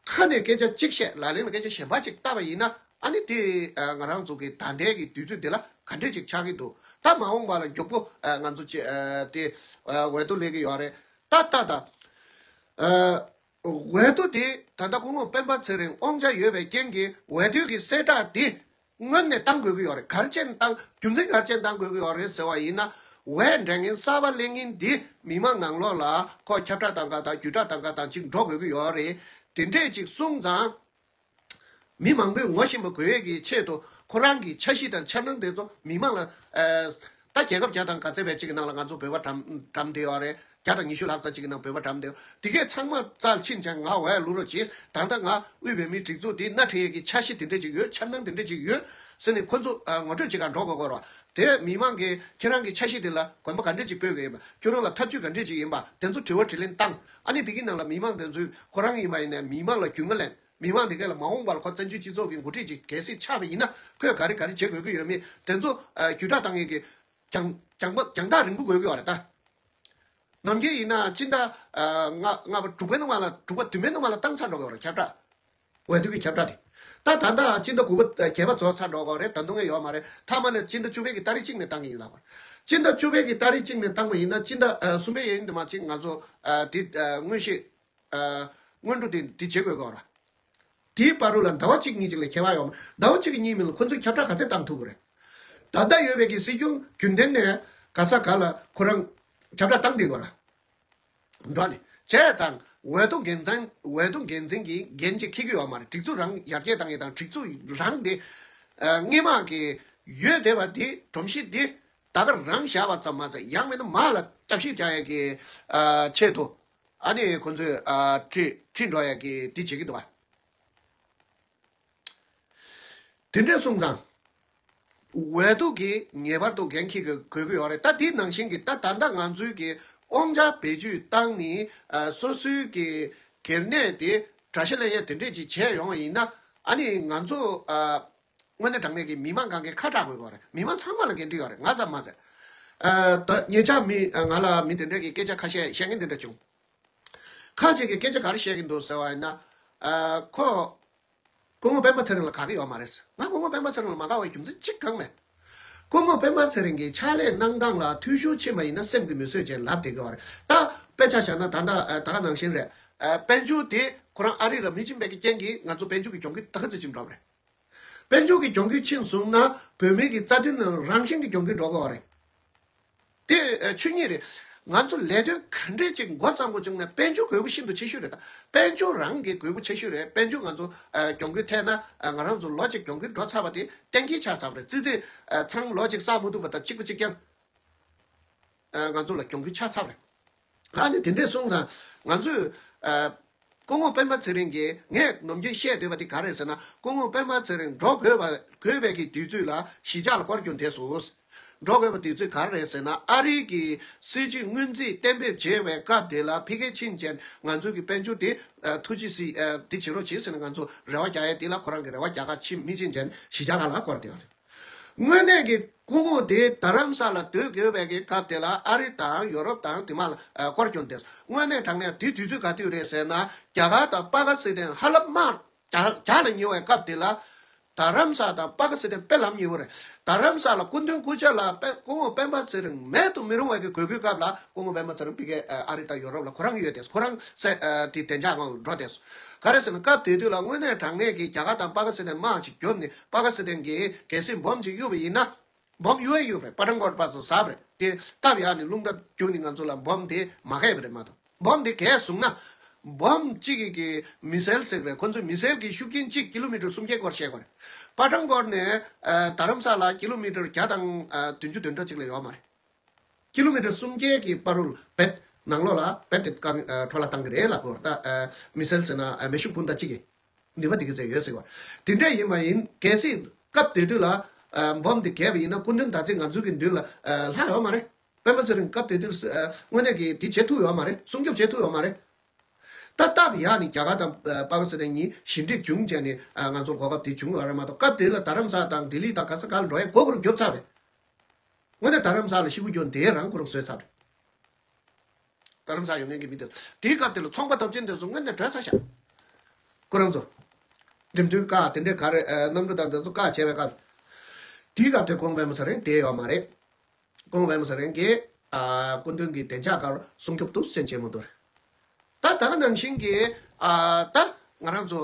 ཁ་ནས་སྐད་ཆ་གཅིག་བཤད། ལག་ལེན་ལ་སྐད་ཆ་གཞན་པ་གཅིག་བཏབ་པ་ཡིན་ན། ཨ་ནི་དེ་ཨ་ང་རང་ཚོ་གི་ད་ལྟའི་གི་དུས་ཚོད་འདི་ལ་ག་འདྲས་ཅིག་ཆགས་ཀྱི་འདུག་ད་མ་འོངས་པ་ལ་མགྱོགས་པོ་ཨ་ང་ཚོ་ཅི་ཨ་དེ་ཨ་འོས་བསྡུ་སླེབས་ཀྱི་ཡོད་རེད། ད་ད་ད་ཨ་འོས་བསྡུ་དེ་ད་ལྟ་སྐུ་ངོ་སྤེན་པ་ཚེ་རིང་དབང་ཆ་ཡོད་པའི་རྐྱེན་གྱིས་འོས་བསྡུ་གི་གསལ་བསྒྲགས་དེ་སྔོན་ནས་བཏང་དགོས་ཀྱི་ཡོད་རེད། ག་རེ་བྱས་ནས་བཏང་། རྒྱུ་མཚན་ག་རེ་བྱས་ནས་བཏང་དགོས་ཀྱི་ཡོད་རེད་ཟེར་བ་ཡིན་ན། འོས་འདྲ་མཁན་གསར་པ་སླེབས་མཁན་འདི་མི་མང་ནང་ལོགས་ལ་ཁོ་ཁྱབ་བསྒྲགས་བཏང་ག་དང་བརྒྱུད་བསྒྲགས་བཏང་ག་དང་ཅིག་འགྲོ་དགོས་ཀྱི་ཡོད་རེད། དེ་འདྲས་ཅིག་གསུངས་ཙང་། མི་མང་པོས་ངོ་ཤེས་པ་དགོས་ཡས་ཀྱི་ཆེད་དུ་ཁོ་རང་གི་འཆར་གཞི་དང་འཆར་སྣང་དེ་ཚོ་མི་མང་ལ་ཨ་ད་རྒྱལ་ཁབ་བརྒྱ་དང་ག་ཚད་པའི་ཅིག་གི་ནང་ལ་ང་ཚོ་བོད་པ་གྲམ་གྲམ་བསྡད་ཡོད་རེད། བརྒྱ་དང་ཉི་ཤུ་ལྷག་ཙམ་ཅིག་གི་ནང་བོད་པ་གྲམ་བསྡད་ཡོད། དེ་གས་ཚང་མ་རྩར་ཕྱིན་ཙང་ང་འོས་བླུག་རོགས་གྱིས། ད་ལྟ་ང་དབུས་བོད་མིའི་སྒྲིག་འཛུགས་འདི་སྣེ་ཁྲིད་ཡས་ཀྱི་འཆར་གཞི་དེ་འདྲ་ཅིག་ཡོད། འཆར་སྣང་དེ་འདྲ་ཅིག་ཡོད་ཟེར་ནས་ཁོ་ཚོ་ཨ་ངོ་སྤྲོད་བྱེད་གར་འགྲོ་དགོས་ཀྱི་རེད་བ། དེ་མི་མང་གིས་ཁྱེད་རང་གི་འཆར་གཞི་དེ་ལ་གོམ་པ་ག་འདྲ་ཅིག་སྤོས་ཀྱི་ཡིན་པ། ཁྱོད་རང་ལ་ཐབས་ཇུས་ག་འདྲ་ཅིག་ཡིན་པ། དེ་ཚོ་དྲི་བ་དྲིས་ལན་བཏང་། ཨ་ནི་དེ་གི་ནང་ལ་མི་མང་དེ་ཚོས་ཁོ་རང་ཡིན་པ་ཡིན་ནའི་མི་མང་ལ་རྒྱུས་མངའ་ལེན། མི་མང་དེ་གས་ལ་མ་འོངས་པར་ཁོ་བཙན་བྱོལ་སྤྱི་ཚོགས་ཀྱི་འགོ་ཁྲིད་ཅིག་གལ་སྲིད་ཆགས་པ་ཡིན་ན་ཁོས་ག་རེ་ག་རེ་བྱེད་དགོས་ཀྱི་ཡོད་མེད་དེ་ཚོ་ཨ་བརྒྱུད་བསྒྲགས་བཏང་ཡས་ཀྱི་རྒྱང་རྒྱང་པ་རྒྱང་ཐག་རིང་པོ་དགོས་ཀྱི་ཡོད་རེད་ད། ནམ་རྒྱུན་ཡིན་ན་སྤྱི་ཟླ་ཨ་ལྔ་ལྔ་པ་དྲུག་པའི་ནང་མ་ལ་དྲུག་པ་བདུན་པའི་ནང་མ་ལ་བཏང་ཚར་འགྲོ་གི་ཡོད་རེད་ཁྱབ་བསྒྲགས། འོས་བསྡུ་གི་ཁྱབ་བསྒྲགས་དེ། ད་ད་ལྟ་སྤྱི་ཟླ་དགུ་པ་བརྒྱད་པ་རྫོགས་ཚར་འགྲོ་གི་ཡོད་རེད། ད་དུང་ཡོད་མ་རེད། མཐའ་མ་ལ་སྤྱི་ཟླ་བཅུ་པའི་གི་ཏ་རིག་གཅིག་ནས་བཏང་གི་ཡིན་ལབ་པ། སྤྱི་ཟླ་བཅུ་པའི་གི་ཏ་རིག་གཅིག་ནས་བཏང་པ་ཡིན་ན་སྤྱི་ཟླ་ཨ་གསུམ་པའི་ཡན་དུ་མ་གཅིག་ང་ཚོ་ཨ་དེ་ཨ་དངོས་གཞི་ཨ་སྔོན་འགྲོ་དེ་དེ་བྱེད་དགོས་ཀྱི་ཡོད་རེད། དེའི་བར་དུ་ལ་ཟླ་བ་གཅིག་གཉིས་ཅིག་ལས་ཁྱད་པར་ཡོད་མ། ཟླ་བ་གཅིག་གཉིས་མིན་ལ་ཁོ་ཚོས་ཁྱབ་བསྒྲགས་ག་ཚད་བཏང་ཐུབ་ཀྱི་རེད། ད་ལྟ་ཡོད་པའི་གི་སྲིད་སྐྱོང་རྒྱུན་ལྡན་ནས་ག་ས་ག་ལ་ཁོ་རང་ཁྱབ་བསྒྲགས་བཏང་བསྡད་ཀྱི་ཡོད་རེད། འགྲོ་ནས་བྱས་ཙང་འོས་བསྡུ་འགན་འཛིན་འོས་བསྡུ་འགན་འཛིན་གྱིས་འགན་ཅིག་འཁྱེར་གྱི་ཡོད་མ་རེད། སྒྲིག་འཛུགས་རང་ཡར་རྒྱས་བཏང་ཡས་དང་སྒྲིག་འཛུགས་རང་དེ་ཨ་སྔོན་མ་གི་ཡོད་བསྡད་པ་དེ་སྒྲོམ་གཞི་དེ་ད་ག་རང་བཞག་པ་ཙམ་མ་ཟད་ཡང་མིན་ན་མར་ལ་བརྟག་ཞིབ་རྒྱག་ཡས་ཀྱི་ཨ་ཆེད་དུ་ཨ་ནི་ཁོ་ཚོས་ཨ་ཁྲིད་ཁྲིད་འགྲོ་ཡས་ཀྱི་དེ་བྱེད་ཀྱི་འདུག་བ། དེ་འདྲས་སོང་ཙང་། འོས་བསྡུ་གིས་ངེས་པར་དུ་འགན་འཁྱེར་དགོས་ཀྱི་ཡོད་རེད། ད་དེ་ནང་བཞིན་གྱི་ད་ད་ལྟ་ང་ཚོའི་གི་དབང་ཆ་བེད་སྤྱོད་བཏང་ནས་ཨ་སོ་སོའི་གི་གལ་གནད་དེ་གྲ་ཤ་ལེན་ཡས་དེ་འདྲས་ཅིག་བྱས་ཡོང་བ་ཡིན་ན། ཨ་ནི་ང་ཚོ་ཨ་དངོས་གནས་དྲང་གནས་ཀྱི་མི་མང་སྒང་གའི་ཁ་གྲག་དགོས་ཀྱི་ཡོད་རེད། མི་མང་ཚང་མ་ལ་འགན་འཁྲི་ཡོད་རེད། ང་ཙམ་མ་ཟད། ཨ་ད་ཉེ་ཆར་མི་ང་ལ་མི་དེ་འདྲས་ཀྱི་སྐད་ཆ་ཁ་ཤས་བཤད་མཁན་དེ་འདྲ་བྱུང་། ཁ་ཅིག་གིས་སྐད་ཆ་ག་རེ་བཤད་ཀྱི་འདུག་ཟེར་བ་ཡིན་ན། ཨ་ཁོ། སྐུ་ངོ་སྤེན་པ་ཚེ་རིང་ལ་དགའ་གི་ཡོད་མ་རེད། ང་སྐུ་ངོ་སྤེན་པ་ཚེ་རིང་ལ་མ་དགའ་བའི་རྒྱུ་མཚན་གཅིག་ཀྱང་མེད། སྐུ་ངོ་སྤེན་པ་ཚེ་རིང་གི་ཕྱག་ལས་གནང་སྟངས་ལ་འཐུས་ཤོར་ཕྱིན་པ་ཡིན་ན་སེམས་ཀྱིས་མི་བཟོད་ཅེས་ལབ་བསྡད་ཀྱི་ཡོད་རེད། ད་དཔེ་ཆ་བཞག་ན་ད་ལྟ་ཨ་ད་ག་ནང་བཞིན་རེད། ཨ་དཔལ་འབྱོར་དེ་ཁོ་རང་ཨ་རི་ལ་མི་ཕྱིན་པའི་གི་རྐྱེན་གྱིས་ང་ཚོ་དཔལ་འབྱོར་གྱི་གྱོང་གུད་ད་ག་ཚོད་ཕྱིན་འགྲོ་བ་རེད། དཔལ་འབྱོར་གྱི་གྱོང་གུད་ཕྱིན་སོང་ན་བོད་མི་གི་རྩ་དོན་ནང་རང་བཞིན་གྱི་གྱོང་གུད་འགྲོ་གི་ཡོད་རེད། དེ་ཨ་ཆོས་ཉིད་རེད། ང་ཚོ་ལས་དོན་ག་འདྲས་ཅིག་འགོ་བརྩམས་དགོས་བྱུང་ན་དཔལ་འབྱོར་དགོས་མཁོ་ཤིན་ཏུ་ཆེ་ཤོས་རེད། ད་དཔལ་འབྱོར་རང་གི་དགོས་མཁོ་ཆེ་ཤོས་རེད། དཔལ་འབྱོར་ང་ཚོ་ཨ་གྱོང་གུད་ཐེབས་ན་ཨ་ང་རང་ཚོ་ལོ་གཅིག་གྱོང་གུད་འགྲོ་ཚར་བ་དེ་གཏན་འཁེལ་ཆགས་ཚར་བ་རེད། ཙི་ཙི་ཨ་ཚང་ལོ་གཅིག་བསགས་མ་ཐུབ་པ་དང་གཅིག་པ་གཅིག་རྐྱང་ཨ་ང་ཚོ་ལ་གྱོང་གུད་ཆགས་ཚར་བ་རེད། ཨ་ནི་དེ་འདྲས་སོང་ཙང་ང་ཚོས་ཨ་སྐུ་ངོ་སྤེན་པ་ཚེ་རིང་གིས་ངས་ནམ་རྒྱུན་བཤད་སྡོད་པ་དེ་ག་རེད་ཟེར་ན། སྐུ་ངོ་སྤེན་པ་ཚེ་རིང་འགྲོ་དགོས་པ་དགོས་པའི་གི་དུས་ཚོད་ལ་གཞིས་ཆགས་ལ་སྐོར་རྒྱུག་བསྡད་སོང་། འགྲོ་དགོས་པ་དུས་ཚོད་ག་རེ་རེད་ཟེར་ན། ཨ་རིའི་གི་སྲིད་སྤྱི་སྔོན་རྩིས་གཏན་འབེབས་བྱས་པའི་སྐབས་དེ་ལ་ཕ་གིར་ཕྱིན་བྱས་ང་ཚོའི་གི་དཔལ་འབྱོར་དེ་ཨ་ཐུགས་རྗེ་གཟིགས་ཨ་དེ་བྱེད་རོགས་བྱེད་ཟེར་ནས་ང་ཚོ་རེ་བ་རྒྱག་ཡས་དེ་ལ་ཁོ་རང་གི་རེ་བ་རྒྱག་ག་ཕྱིན་མི་ཕྱིན་བྱས་གཞིས་ཆགས་ཁག་ལ་སྐོར་བསྡད་པ་རེད། དངོས་གནས་ཀྱི་སྐུ་ངོ་དེ་རྡ་རམ་ས་ལ་སྡོད་དགོས་པའི་གི་སྐབས་དེ་ལ་ཨ་རི་དང་ཡོ་རོབ་དང་དེ་མ་ལ་ཨ་སྐོར་སྐྱོད་དེ། དངོས་གནས་དྲང་གནས་དེ་དུས་ཚོད་ག་དུས་རེད་ཟེར་ན། རྒྱ་གར་དང་པ་ཀི་སི་ཐན་ཧ་ལམ་དམག་རྒྱག་རྒྱག་ལ་ཉེ་བའི་སྐབས་དེ་ལ། རྡ་རམ་ས་དང་པ་ཀི་སི་ཐན་དཔེ་ལམ་ཉེ་བོ་རེད། རྡ་རམ་ས་ལ་སྐུ་མདུན་སྐུ་ཕྱྭ་ལ་དཔེ་སྐུ་ངོ་སྤེན་པ་ཚེ་རིང་མེད་དུ་མི་རུང་བའི་གི་དགོས་མཁོའི་སྐབས་ལ་སྐུ་ངོ་སྤེན་པ་ཚེ་རིང་ཕ་གིར་ཨ་རི་དང་ཡོ་རོབ་ལ་ཁོ་རང་ཡོད་དེ། ཁོ་རང་སེ་ཨ་དེ་བདེ་འཇགས་ངང་འགྲོ་དེ། ག་རེ་ཟེར་ན་སྐབས་དེ་དུས་ལ་དངོས་གནས་དྲང་གནས་ཀྱི་རྒྱ་གར་དང་པ་ཀི་སི་ཐན་དམག་ཅིག་རྒྱོབ་ནས་པ་ཀི་སི་ཐན་གྱིས་གལ་སྲིད་འབོམ་ཅིག་གཡུགས་པ་ཡིན་ན། འབོམ་གཡུག་ཡ་གཡུག་རེད། པ་ཊན་ཀོཊ་པ་ཚོ་ཟ་བ་རེད། དེ་སྟབས་ཡག་ནས་རླུང་རྟ་རྒྱུག་ནས་ང་ཚོ་ལ་འབོམ་དེ་མ་བརྒལ་བ་རེད་མ་གཏོགས། འབོམ་དེ་བརྒལ་སོང་ན། འབོམ་གཅིག་གི་གི་མི་སེལ་ཟེར་རེད། ཁོ་ཚོའི་མི་སེལ་གྱི་ཤུགས་རྐྱེན་གཅིག་ཀི་ལོ་མི་ཊར་སུམ་བརྒྱའི་སྐོར་བཤད་དགོས་རེད། པ་ཊན་ཀོཊ་ནས་ཨ་རྡ་རམ་ས་ལ་ཀི་ལོ་མི་ཊར་བརྒྱ་དང་ཨ་བདུན་ཅུ་དོན་གྲངས་གཅིག་ལས་ཡོད་མ་རེད། ཀི་ལོ་མི་ཊར་སུམ་བརྒྱའི་གི་བར་དུ་བེད་ནང་ལོགས་ལ་བེད་དེ་བཀང་ཨ་འཕྲོ་བརླག་བཏང་གི་རེད་ལབ་དགོས་རེད། ད་ཨ་མི་སེལ་ཟེར་ན་ཨ་མེ་ཤུགས་འཕུར་མདའ་གཅིག་གི་ནུས་པ་དེ་ག་ཚད་ཡོད་ཟེར་བ། དེ་འདྲ་ཡིན་པ་ཡིན། གལ་སྲིད་སྐབས་དེ་དུས་ལ་ཨ་འབོམ་དེ་བརྒལ་བ་ཡིན་ན་སྐུ་མདུན་ཟླ་ཚེ་ང་ཚོའི་གི་མདུན་ལ་ཨ་ལྷག་ཡོད་མ་རེད། སྤེན་པ་ཚེ་རིང་སྐབས་དེ་དུས་ཨ་དངོས་གནས་ཀྱི་དེ་བྱེད་ཐུབ་ཡོད་མ་རེད། སྲུང་སྐྱོབ་བྱེད་ཐུབ་ཡོད་མ་རེད། ད་སྟབས་ཡག་ནི་རྒྱ་གར་དང་ཨ་པ་ཀི་སི་ཐན་གཉིས་ཞི་འགྲིག་བྱུང་བྱས་ནས་ཨ་ང་ཚོར་གོ་སྐབས་དེ་བྱུང་ཡོད་རེད་མ་གཏོགས། སྐབས་དེ་ལ་རྡ་རམ་ས་དང་ལྡི་ལི་དང་ག་ས་ག་ལ་འགྲོ་ཡ་མགོ་སྐོར་རྒྱོབ་ཚར་རེད། དངོས་གནས་རྡ་རམ་ས་ལ་ཤི་བོ་སྐྱོན་དེ་རང་ཁོ་རང་བཟོས་ཚར་རེད། རྡ་རམ་ས་ཡོད་མཁན་གྱི་མི་དེ་དེའི་སྐབས་དེ་ལ་ཚོང་པ་སྟོབས་ཆེན་དེ་ཚོ་དངོས་གནས་བྲོས་ཚར་ཤག་ཁོ་རང་ཚོ་འགྲིམ་འགྲུལ་བཀག་དེ་འདྲའི་ག་རེ་ཨ་གནམ་གྲུ་དང་དེ་ཚོ་བཀག་བྱས་པའི་སྐབས། དེའི་སྐབས་དེ་ཁོང་པད་མ་ཚེ་རིང་བསྡད་ཡོད་མ་རེད། ཁོང་པད་མ་ཚེ་རིང་གིས་ཨ་སྐུ་མདུན་གྱི་བདེ་འཇགས་སྐོར་སྲུང་སྐྱོབ་ཏུ་སེམས་ཆེན་མོ་འདུག་ད་ད་ག་ནང་བཞིན་གྱི་ཨ་ད་ང་རང་ཚོ་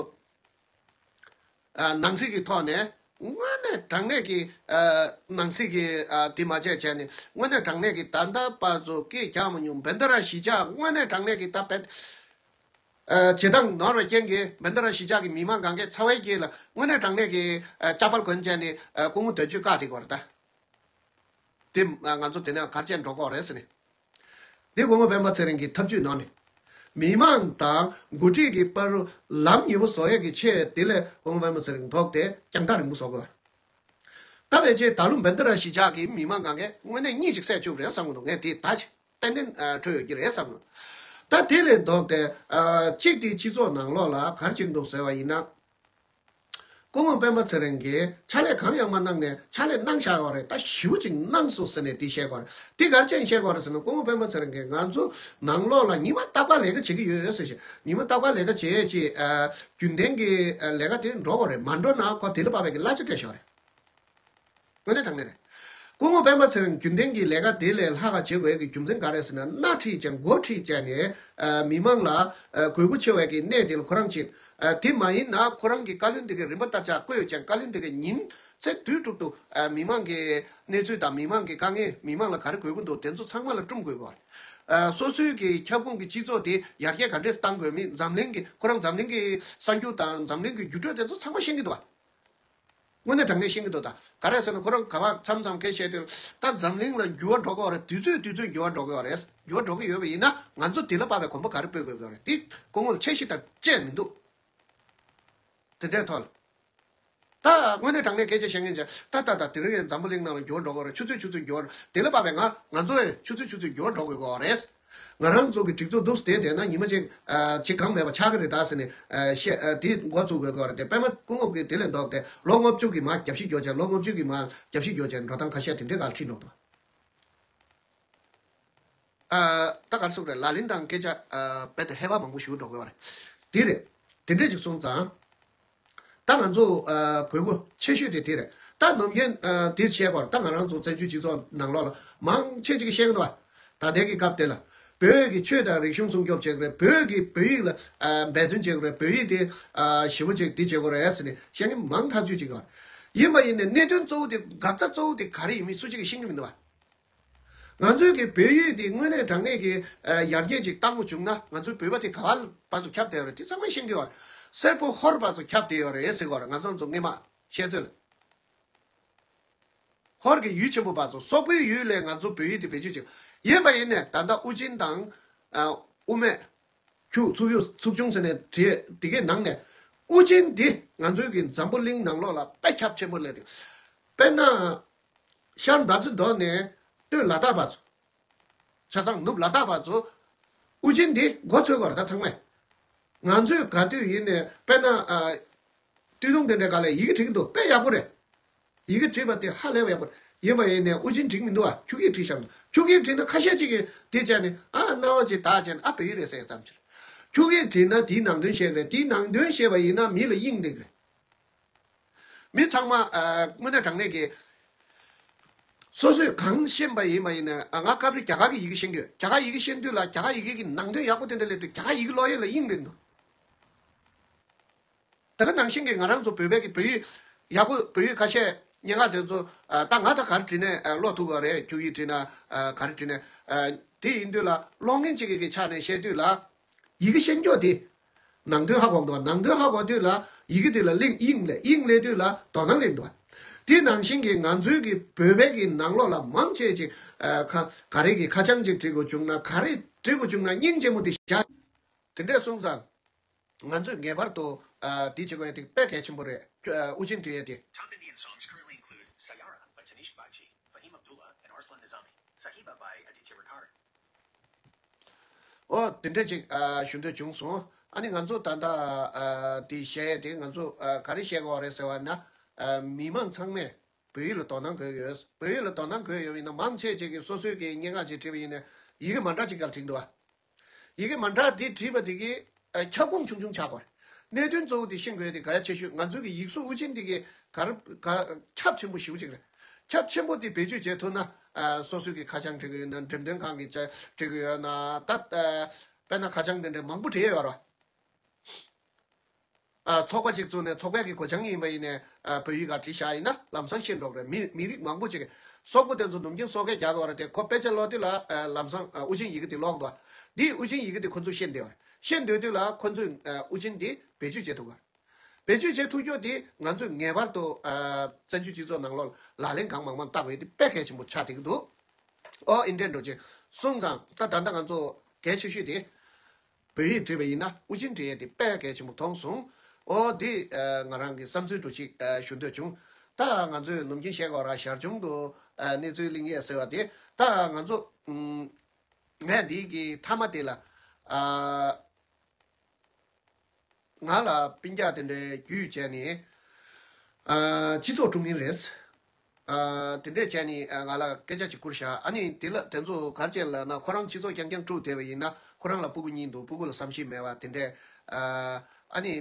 ཨ་ནང་སྲིད་ཀྱི་ཐོག་ནས་དངོས་གནས་དྲང་གནས་ཀྱི་ཨ་ནང་སྲིད་ཀྱི་ཨ་དེ་མ་བྱས་བྱས་ནས་དངོས་གནས་དྲང་གནས་ཀྱི་ད་ལྟ་བར་དུ་སྐད་རྒྱག་མ་མྱོང་བན་ད་ར་གཞིས་ཆགས་དངོས་གནས་དྲང་གནས་ཀྱི་ད་བན་ཨ་བྱེད་སྟངས་ནོར་བའི་རྐྱེན་གྱིས་བན་ད་ར་གཞིས་ཆགས་ཀྱི་མི་མང་གང་གས་ཚ་བའི་རྐྱེན་ལ་དངོས་གནས་དྲང་གནས་ཀྱི་ཨ་ལྕགས་ཕག་གོན་བྱས་ནས་ཨ་སྐུ་ངོ་དོན་གཅོད་བཀག་དེ་གོ་རེད་ད། དེ་ང་ཚོ་དེ་ནས་གར་བྱས་འགྲོ་དགོས་རེད་ཟེར་ནས། འདི་སྐུ་ངོ་སྤེན་པ་ཚེ་རིང་གི་ཐབས་ཇུས་ནང་ནས། མི་མང་དང་འགོ་ཁྲིད་ཀྱི་བར་ལམ་ཉེ་བོ་བཟོ་ཡས་ཀྱི་ཆེད་དེ་ལས་སྐུ་ངོ་སྤེན་པ་ཚེ་རིང་ཐོག་དེ་རྒྱང་ཐག་རིང་པོ་བཟོ་དགོས། ད་ཕལ་ཆེར་ད་ལོ་བན་ད་ར་གཞིས་ཆགས་ཀྱི་མི་མང་གང་གས་དངོས་གནས་གཉིད་ཅིག་སད་བཅུག་རེད་བསམ་གི་འདུག་ངས་དེ་ད་ཏན་ཏན་འཕྲོད་ཡོད་ཀྱི་རེད་བསམ་གི། ད་དེ་ལས་ལྡོག་སྟེ་གཅིག་དེ་སྤྱི་ཚོགས་ནང་ལོགས་ལ་ག་རེ་བྱེད་ཀྱི་འདུག་ཟེར་བ་ཡིན་ན། སྐུ་ངོ་སྤེན་པ་ཚེ་རིང་གིས་ཕྱག་ལས་གང་ཡང་མ་གནང་ནས་ཕྱག་ལས་གནང་བཞག་ཡོད་རེད། ད་ཞེ་པོ་ཅིག་གནང་སོང་ཟེར་ནས་དེ་བཤད་ཀྱི་ཡོད་རེད། དེ་ག་རེ་བྱས་ནས་བཤད་ཀྱི་ཡོད་རེད་ཟེར་ན། སྐུ་ངོ་སྤེན་པ་ཚེ་རིང་གིས་ང་ཚོ་ནང་ལོགས་ལ་ཉི་མ་རྟག་པར་ལས་ཀ་བྱེད་ཀྱི་ཡོད་ཟེར་བཞིན། ཉི་མ་རྟག་པར་ལས་ཀ་བྱེད་ཅེས་ཨ་རྒྱུན་ལྡན་གྱི་ཨ་ལས་ཀ་དེ་འགྲོ་དགོས་རེད། མ་འགྲོ་ན་ཁོ་དེ་ལ་དཔག་པའི་གི་གླ་ཆ་སྤྲད་བཞག་ཡོད་རེད། དངོས་གནས་དྲང་གནས་རེད། སྐུ་ངོ་སྤེན་པ་ཚེ་རིང་རྒྱུན་ལྡན་གྱི་ལས་ཀ་དེ་ལས་ལྷག་ག་བྱེད་དགོས་ཀྱི་རྒྱུ་མཚན་ག་རེ་ཟེར་ན། སྣེ་ཁྲིད་ཅིང་འགོ་ཁྲིད་བྱས་ནས་ཨ་མི་མང་ལ་ཨ་དགོས་མཁོ་ཆེ་བའི་གི་གནས་དེ་ལ་ཁོ་རང་ཕྱིན། ཨ་དེ་མ་ཡིན་ན་ཁོ་རང་གི་བཀའ་བློན་དེ་གའི་རིམ་པ་ལྟར་ཆགས་བསྐོས་ཡོད་ཅིང་། བཀའ་བློན་དེ་གའི་ཉིན་མཚན་དུས་དྲུག་ཏུ་ཨ་མི་མང་གི་གནས་ཚུལ་དང་མི་མང་གི་དཀའ་ངལ། མི་མང་ལ་ག་རེ་དགོས་ཀྱི་འདུག་དེ་ཚོ་ཚང་མ་ལ་སྒྲུབ་དགོས་པ་རེད། ཨ་སོ་སོའི་གི་ཁྱབ་ཁོངས་ཀྱི་སྤྱི་ཚོགས་དེ་ཡར་རྒྱས་ག་འདྲས་གཏང་དགོས་མིན། འཛམ་གླིང་གི་ཁོ་རང་འཛམ་གླིང་གི་གསར་འགྱུར་དང་འཛམ་གླིང་གི་འགྱུར་འགྲོས་དེ་ཚོ་ཚང་མ་ཤེས་ཀྱི་འདུག་བ། དངོས་གནས་དྲང་གནས་ཤེས་ཀྱི་འདུག་ད་ག་རེ་ཟེར་ན། ཁོ་རང་ག་བ་མཚམས་མཚམས་སྐད་བཤད་དུས་ད་འཛམ་གླིང་ལ་འགྱུར་བ་འགྲོ་གི་ཡོད་རེད། དུས་ཚོད་དུས་ཚོད་འགྱུར་བ་འགྲོ་གི་ཡོད་རེད། འགྱུར་བ་འགྲོ་གི་ཡོད་པ་ཡིན་ན་ང་ཚོ་དེ་ལ་དཔག་པའི་གོམ་པ་ག་རེ་སྤོས་དགོས་ཀྱི་ཡོད་རེད། དེ་སྐུ་ངོ་ལ་འཆར་གཞི་དང་བཅས་མི་འདུག་དེ་འདྲའི་ཐོག་ལ། ད་དངོས་གནས་དྲང་གནས་སྐད་ཆ་བཤད་མཁན་ཅིག་ད་ད་ད་དེ་རིང་ཡང་འཛམ་བུ་གླིང་ནང་ལ་འགྱུར་བ་འགྲོ་གི་ཡོད་རེད། ཆུ་ཚོད་ཆུ་ཚོད་འགྱུར་བ། དེ་ལ་དཔག་པའི་ང་ང་ཚོ་ཡང་ཆུ་ཚོད་ཆུ་ཚོད་འགྱུར་བ་འགྲོ་དགོས་ཀྱི་ཡོད་རེད། ང་རང་ཚོ་གི་སྒྲིག་འཛུགས་འདུག་སེ་བསྡད་བསྡད་ན་ཉི་མ་གཅིག་ཨ་གཅིག་གང་མེད་པ་ཆགས་ཀྱི་རེད་ད་ཟེར་ནས་ཨ་བཤད། ཨ་དེ་འགོ་ཚུགས་དགོས་ཀྱི་རེད་དེ། པད་མ་སྐུ་ངོ་གིས་དེ་ལས་ལྡོག་སྟེ་ལོ་ལྔ་བཅུ་གི་མར་རྒྱབ་བཤིག་རྒྱག་བྱས། ལོ་ལྔ་བཅུ་གི་མར་རྒྱབ་བཤིག་རྒྱག་བྱས་འགྲོ་སྟངས་ཁ་ཤས་དེ་འདྲའི་སྒང་ཁྲིད་འགྲོ་འདུག་ཨ་ད་ག་རེ་ཟེར་དགོས་རེད། ལག་ལེན་དང་སྐད་ཆ་ཨ་རྦད་དེ་ཧེ་བག་མང་པོ་ཞུ་འགྲོ་དགོས་པ་རེད། དེ་རེད། དེ་འདྲས་ཅིག་སོང་ཙང་། ད་ང་ཚོ་ཨ་དགོས་མཁོ་ཆེ་ཤོས་དེ་དེ་རེད། ད་ནམ་རྒྱུན་ཨ་དེ་བཤད་པར་ད་ང་རང་ཚོ་བཙན་བྱོལ་སྤྱི་ཚོགས་ནང་ལོགས་ལ་མང་ཆེ་ཅིག་གིས་བཤད་ཀྱི་འདུག་བ། ད་ལྟའི་གི་སྐབས་དེ་ལ་བོད་ཀྱི་ཆོས་དང་རིག་གཞུང་སྲུང་སྐྱོབ་བྱེད་དགོས་རེད། བོད་ཀྱི་བོད་ཡིག་ལ་ཨ་འབད་བརྩོན་བྱེད་དགོས་རེད། བོད་ཡིག་དེ་ཨ་ཞེ་པོ་ཅིག་དེ་བྱེད་དགོས་རེད་ཟེར་ནས་བཤད་མཁན་མང་ཐག་ཆོད་ཅིག་ཡོད་རེད། ཡིན་པ་ཡིན་ནའི་གནད་དོན་གཙོ་བོ་དེ་འགག་རྩ་གཙོ་བོ་དེ་ག་རེ་ཡིན་མིན་སུ་གཅིག་གིས་ཤེས་ཀྱི་མི་འདུག་བ། ང་ཚོའི་གི་བོད་ཡིག་འདི་དངོས་གནས་དྲང་གནས་ཀྱི་ཨ་ཡར་རྒྱས་ཅིག་བཏང་དགོས་བྱུང་ན་ང་ཚོའི་བོད་པ་དེ་ག་བ་བར་དུ་ཁྱབ་བསྡད་ཡོད་རེད། དེ་ཚང་མས་ཤེས་ཀྱི་ཡོད་རེད། སེར་པོ་ཧོར་བར་དུ་ཁྱབ་བསྡད་ཡོད་རེད་ཟེར་གྱི་ཡོད་རེད། ང་ཚོ་ཚོ་སྔོན་མ་བཤད་ཚོད་ལ། ཧོར་གྱི་ཡུལ་ཆེན་པོ་བར་དུ། སོག་པོའི་ཡུལ་ལས་ང་ཚོ་བོད་ཡིག་དེ་བེད་སྤྱོད་བྱེད། ཡིན་པ་ཡིན་ནས་ད་ལྟ་དབུ་ཅན་དང་ཨ་དབུ་མེད། ཁྱུ་ཚུགས་ཡུག་ཚུགས་ཆུང་ཟེར་ནས་བྲིས་དེ་གའི་ནང་ནས་དབུ་ཅན་འདི་ང་ཚོའི་གི་འཛམ་བུ་གླིང་ནང་ལོགས་ལ་དཔེ་ཁྱབ་ཆེན་པོ་སླེབས་ཏེ། དཔེར་ན། ཤར་མདའ་རྩེ་མདོ་ནས་སྟོད་ལ་དྭགས་བར་དུ། ཆ་ཚང་ནུབ་ལ་དྭགས་བར་དུ། དབུ་ཅན་འདི་མགོ་ཚོས་དགོས་རེད་ད་ཚང་མས། ང་ཚོས་ག་དུས་ཡིན་ནས་དཔེར་ན་ཨ། སྟོད་ཐུང་དེ་འདྲའི་སྒང་ལ་ཡི་གེ་བྲིས་ཀྱི་འདུག་དཔེ་ཡག་པོ་རེད། ཡི་གེ་བྲིས་པ་དེ་ཧ་ལས་པ་ཡག་པོ་ཡིན་པ་ཡིན་ནའི་དབུ་ཅན་བྲིས་མི་འདུག་ཨ། འཁྱུག་ཡིག་བྲིས་བཞག་འདུག་འཁྱུག་ཡིག་བྲིས་ན་ཁ་ཤས་ཅིག་གིས་དེ་བྱས་ནས་ཨ་རྣ་བ་ཅིག་དག་བྱས་ནས་ཨ་བོད་ཡིག་རེད་ཟེར་ཡ་ཙམ་ཅིག་འཁྱུག་ཡིག་བྲིས་ན་དེའི་ནང་དོན་བཤད་པས་དེའི་ནང་དོན་བཤད་པ་ཡིན་ན་མི་ལ་དབྱིངས་ལྡན་རེད། མི་ཚང་མ་ཨ་དངོས་གནས་དྲང་གནས་ཀྱི་སོ་སོས་གང་ཤེས་པ་ཡིན་པ་ཡིན་ན་ཨ་ང་སྐབས་རེ་རྒྱ་གར་གྱི་ཡི་གེ་ཤེས་ཀྱི་ཡོད། རྒྱ་གར་ཡི་གེ་ཤེས་དུས་ལ་རྒྱ་གར་ཡི་གེ་གི་ནང་དོན་ཡག་པོ་དེ་འདྲ་སླེབས་དུས་རྒྱ་གར་ཡི་གེ་ཀློག་ཡས་ལ་དབྱིངས་ལྡན་འདུག་ད་ག་ནང་བཞིན་གྱི་ང་རང་ཚོ་བོད་པའི་གི་བོད་ཡིག་ཡག་པོ་བོད་ཡིག་ཁ་ཤས་སྙན་ངག་དེ་ཚོ་ཨ་ད་ང་ད་ག་རེ་བྲིས་ནས་ཨ་ཀློག་ཐུབ་ཀྱི་རེད། འཁྱུག་ཡིག་བྲིས་ན་ཨ་ག་རེ་བྲིས་ནས་ཨ་དེ་ཡིན་དུས་ལ་ཀློག་མཁན་གཅིག་གི་གི་ཆ་ནས་བཤད་དུས་ལ་ཡི་གེ་ཤེས་མགྱོགས་དེ་ནང་དོན་ཧ་གོ་འདུག་ནང་དོན་ཧ་གོ་དུས་ལ་ཡི་གེ་དེ་ལ་གླེང་དབྱིངས་སླེབས་དབྱིངས་སླེབས་དུས་ལ་དོ་སྣང་སླེབས་འདུག་དེ་ནང་བཞིན་གྱི་ང་ཚོའི་གི་བོད་པའི་གི་ནང་ལོགས་ལ་མང་ཆེ་ཅིག་ཨ་ཁ་ག་རེ་གི་ཁ་བྱང་ཅིག་བྲིས་དགོས་བྱུང་ན་ག་རེ་བྲིས་དགོས་བྱུང་ན་སྙིང་རྗེ་མོ་དེ་བཞག་དེ་འདྲས་གསུངས་ཙང་། ང་ཚོས་ངེས་པར་དུ་ཨ་འདི་བྱེད་དགོས་ཡ་དེ་དཔེ་གལ་ཆེན་པོ་རེད། ཁྱོད་ཨ་དབུ་ཅན་འབྲི་ཡ་དེ། Top Indian songs currently include Sayara by Tanish Bagchi, Fahim Abdullah, and Arslan Nizami, Sahiba by Aditya Rikar. ཨོ་དེ་འདྲས་ཅིག་ཨ་ཞུ་འདོད་བྱུང་སོང་། ཨ་ནི་ང་ཚོ་ད་ལྟ་ཨ་འདི་བཤད་ཡ་དེ་ང་ཚོ་ཨ་ག་རེ་བཤད་དགོས་རེད་ཟེར་བ་ན་ཨ་མི་མང་ཚང་མས་བོད་ཡིག་ལ་དོ་སྣང་དགོས་ཡོད། བོད་ཡིག་ལ་དོ་སྣང་དགོས་ཡོད་པ་ཡིན་ན་མང་ཆེ་ཅིག་གིས་སོ་སོའི་གི་སྙན་ངག་ཅིག་བྲིས་པ་ཡིན་ན་ཡི་གེ་མ་འདྲ་ཅིག་ག་ལ་བྲིས་འདུག་ཨ། ཡི་གེ་མ་འདྲ་དེ་བྲིས་པ་དེ་གིས་ཨ་ཁྱབ་ཁོངས་ཆུང་ཆུང་ཆགས་པ་རེད། གནད་དོན་གཙོ་བོ་དེ་ཤེས་དགོས་དེ་གལ་ཆེ་ཤོས། ང་ཚོའི་གི་ཡིག་གཟུགས་དབུ་ཅན་དེ་གི་ག་རེ་ག་ཁྱབ་ཆེན་པོ་ཞེ་པོ་ཅིག་རེད། ཁྱབ་ཆེན་པོ་དེ་བེད་སྤྱོད་བྱེད་ཐུབ་ན་ཨ་སོ་སོའི་གི་ཁ་བྱང་འབྲི་གི་ཡོད་ན་འགྲེམས་སྟོན་ཁང་གི་བྲིས་གི་ཡོད་ན་ད་ཨ་དཔེར་ན་ཁ་བྱང་དེ་འདྲའི་མང་པོ་བྲིས་ཡོད་རེད། ཨ་ཚོགས་པ་ཅིག་བཙུགས་ནས་ཚོགས་པའི་གི་སྒོ་བྱང་ཡིན་པ་ཡིན་ནས་ཨ་བོད་ཡིག་ག་བྲིས་བཞག་ཡིན་ན་ལམ་སང་ཤེས་འགྲོ་གི་རེད། མི་མི་རིགས་མང་པོ་ཅིག་གིས་སོག་པོ་དེ་ཚོ་ནམ་རྒྱུན་སོག་སྐད་རྒྱག་གི་ཡོད་རེད་དེ་ཁོ་དཔེ་ཆ་ཀློག་དུས་ལ་ཨ་ལམ་སང་ཨ་དབུ་ཅན་ཡི་གེ་དེ་ཀློག་འདུག་འདིའི་དབུ་ཅན་ཡི་གེ་དེ་ཁོ་ཚོས་ཤེས་བསྡད་ཡོད་རེད། ཤེས་སྡོད་དུས་ལ་ཁོ་ཚོས་ཨ་དབུ་ཅན་དེ་བེད་སྤྱོད་བྱེད་ཐུབ་ཀྱི་རེད། བེད་སྤྱོད་བྱེད་ཐུབ་རྒྱུ་དེ་ང་ཚོས་ངེས་པར་དུ་ཨ་བཙན་བྱོལ་སྤྱི་ཚོགས་ནང་ལོགས་ལག་ལེན་གང་མང་མང་བསྟར་དགོས་དེ་དཔེ་གལ་ཆེན་པོ་ཆགས་བསྡད་ཀྱི་འདུག་ཨོ་ཨིན་ཏྲེན་འགྲོ་ཅིག་གསུངས་ཙང་ད་ད་ལྟ་ང་ཚོ་གལ་ཆེ་ཤོས་དེ། བོད་ཡིག་བྲིས་པ་ཡིན་ན་དབུ་ཅན་བྲིས་ཡས་དེ་དཔེ་གལ་ཆེན་པོ་མཐོང་སོང་། ཨོ་འདི་ཨ་ང་རང་གི་བསམ་ཚུལ་འདྲ་ཅིག་ཨ་ཞུ་འདོད་བྱུང་། ད་ང་ཚོས་ནམ་རྒྱུན་བཤད་དགོས་ར་ཞར་བྱུང་དུ་ཨ་གནས་ཚུལ་གླེང་ཡས་ཟེར་བ་དེ་ད་ང་ཚོ་ཨུམ་ངས་འདི་གི་མཐའ་མ་དེ་ལ་ཨ་ང་ལ་སྤུན་ཀྱག་དེ་འདྲའི་རྒྱུས་བྱས་ནས་ཨ་སྤྱི་ཚོགས་དཀྲུག་མཁན་རེད། ཨ་དེ་འདྲས་བྱས་ནས་ཨ་ང་ལ་སྐད་ཆ་ཅིག་བསྐུར་བཞག་ཨ་ནི་དེ་ལ་དེ་ཚོ་ག་རེ་བྱས་ལབ་ན་ཁོ་རང་སྤྱི་ཚོགས་རྐྱང་རྐྱང་དཀྲུགས་བསྡད་པ་ཡིན་ན་ཁོ་རང་ལ་སྤུ་གུ་གཉིས་འདུག་སྤུ་གུ་ལ་བསམ་ཤེས་མེད་པ་དེ་འདྲས་ཨ་ཨ་ནི་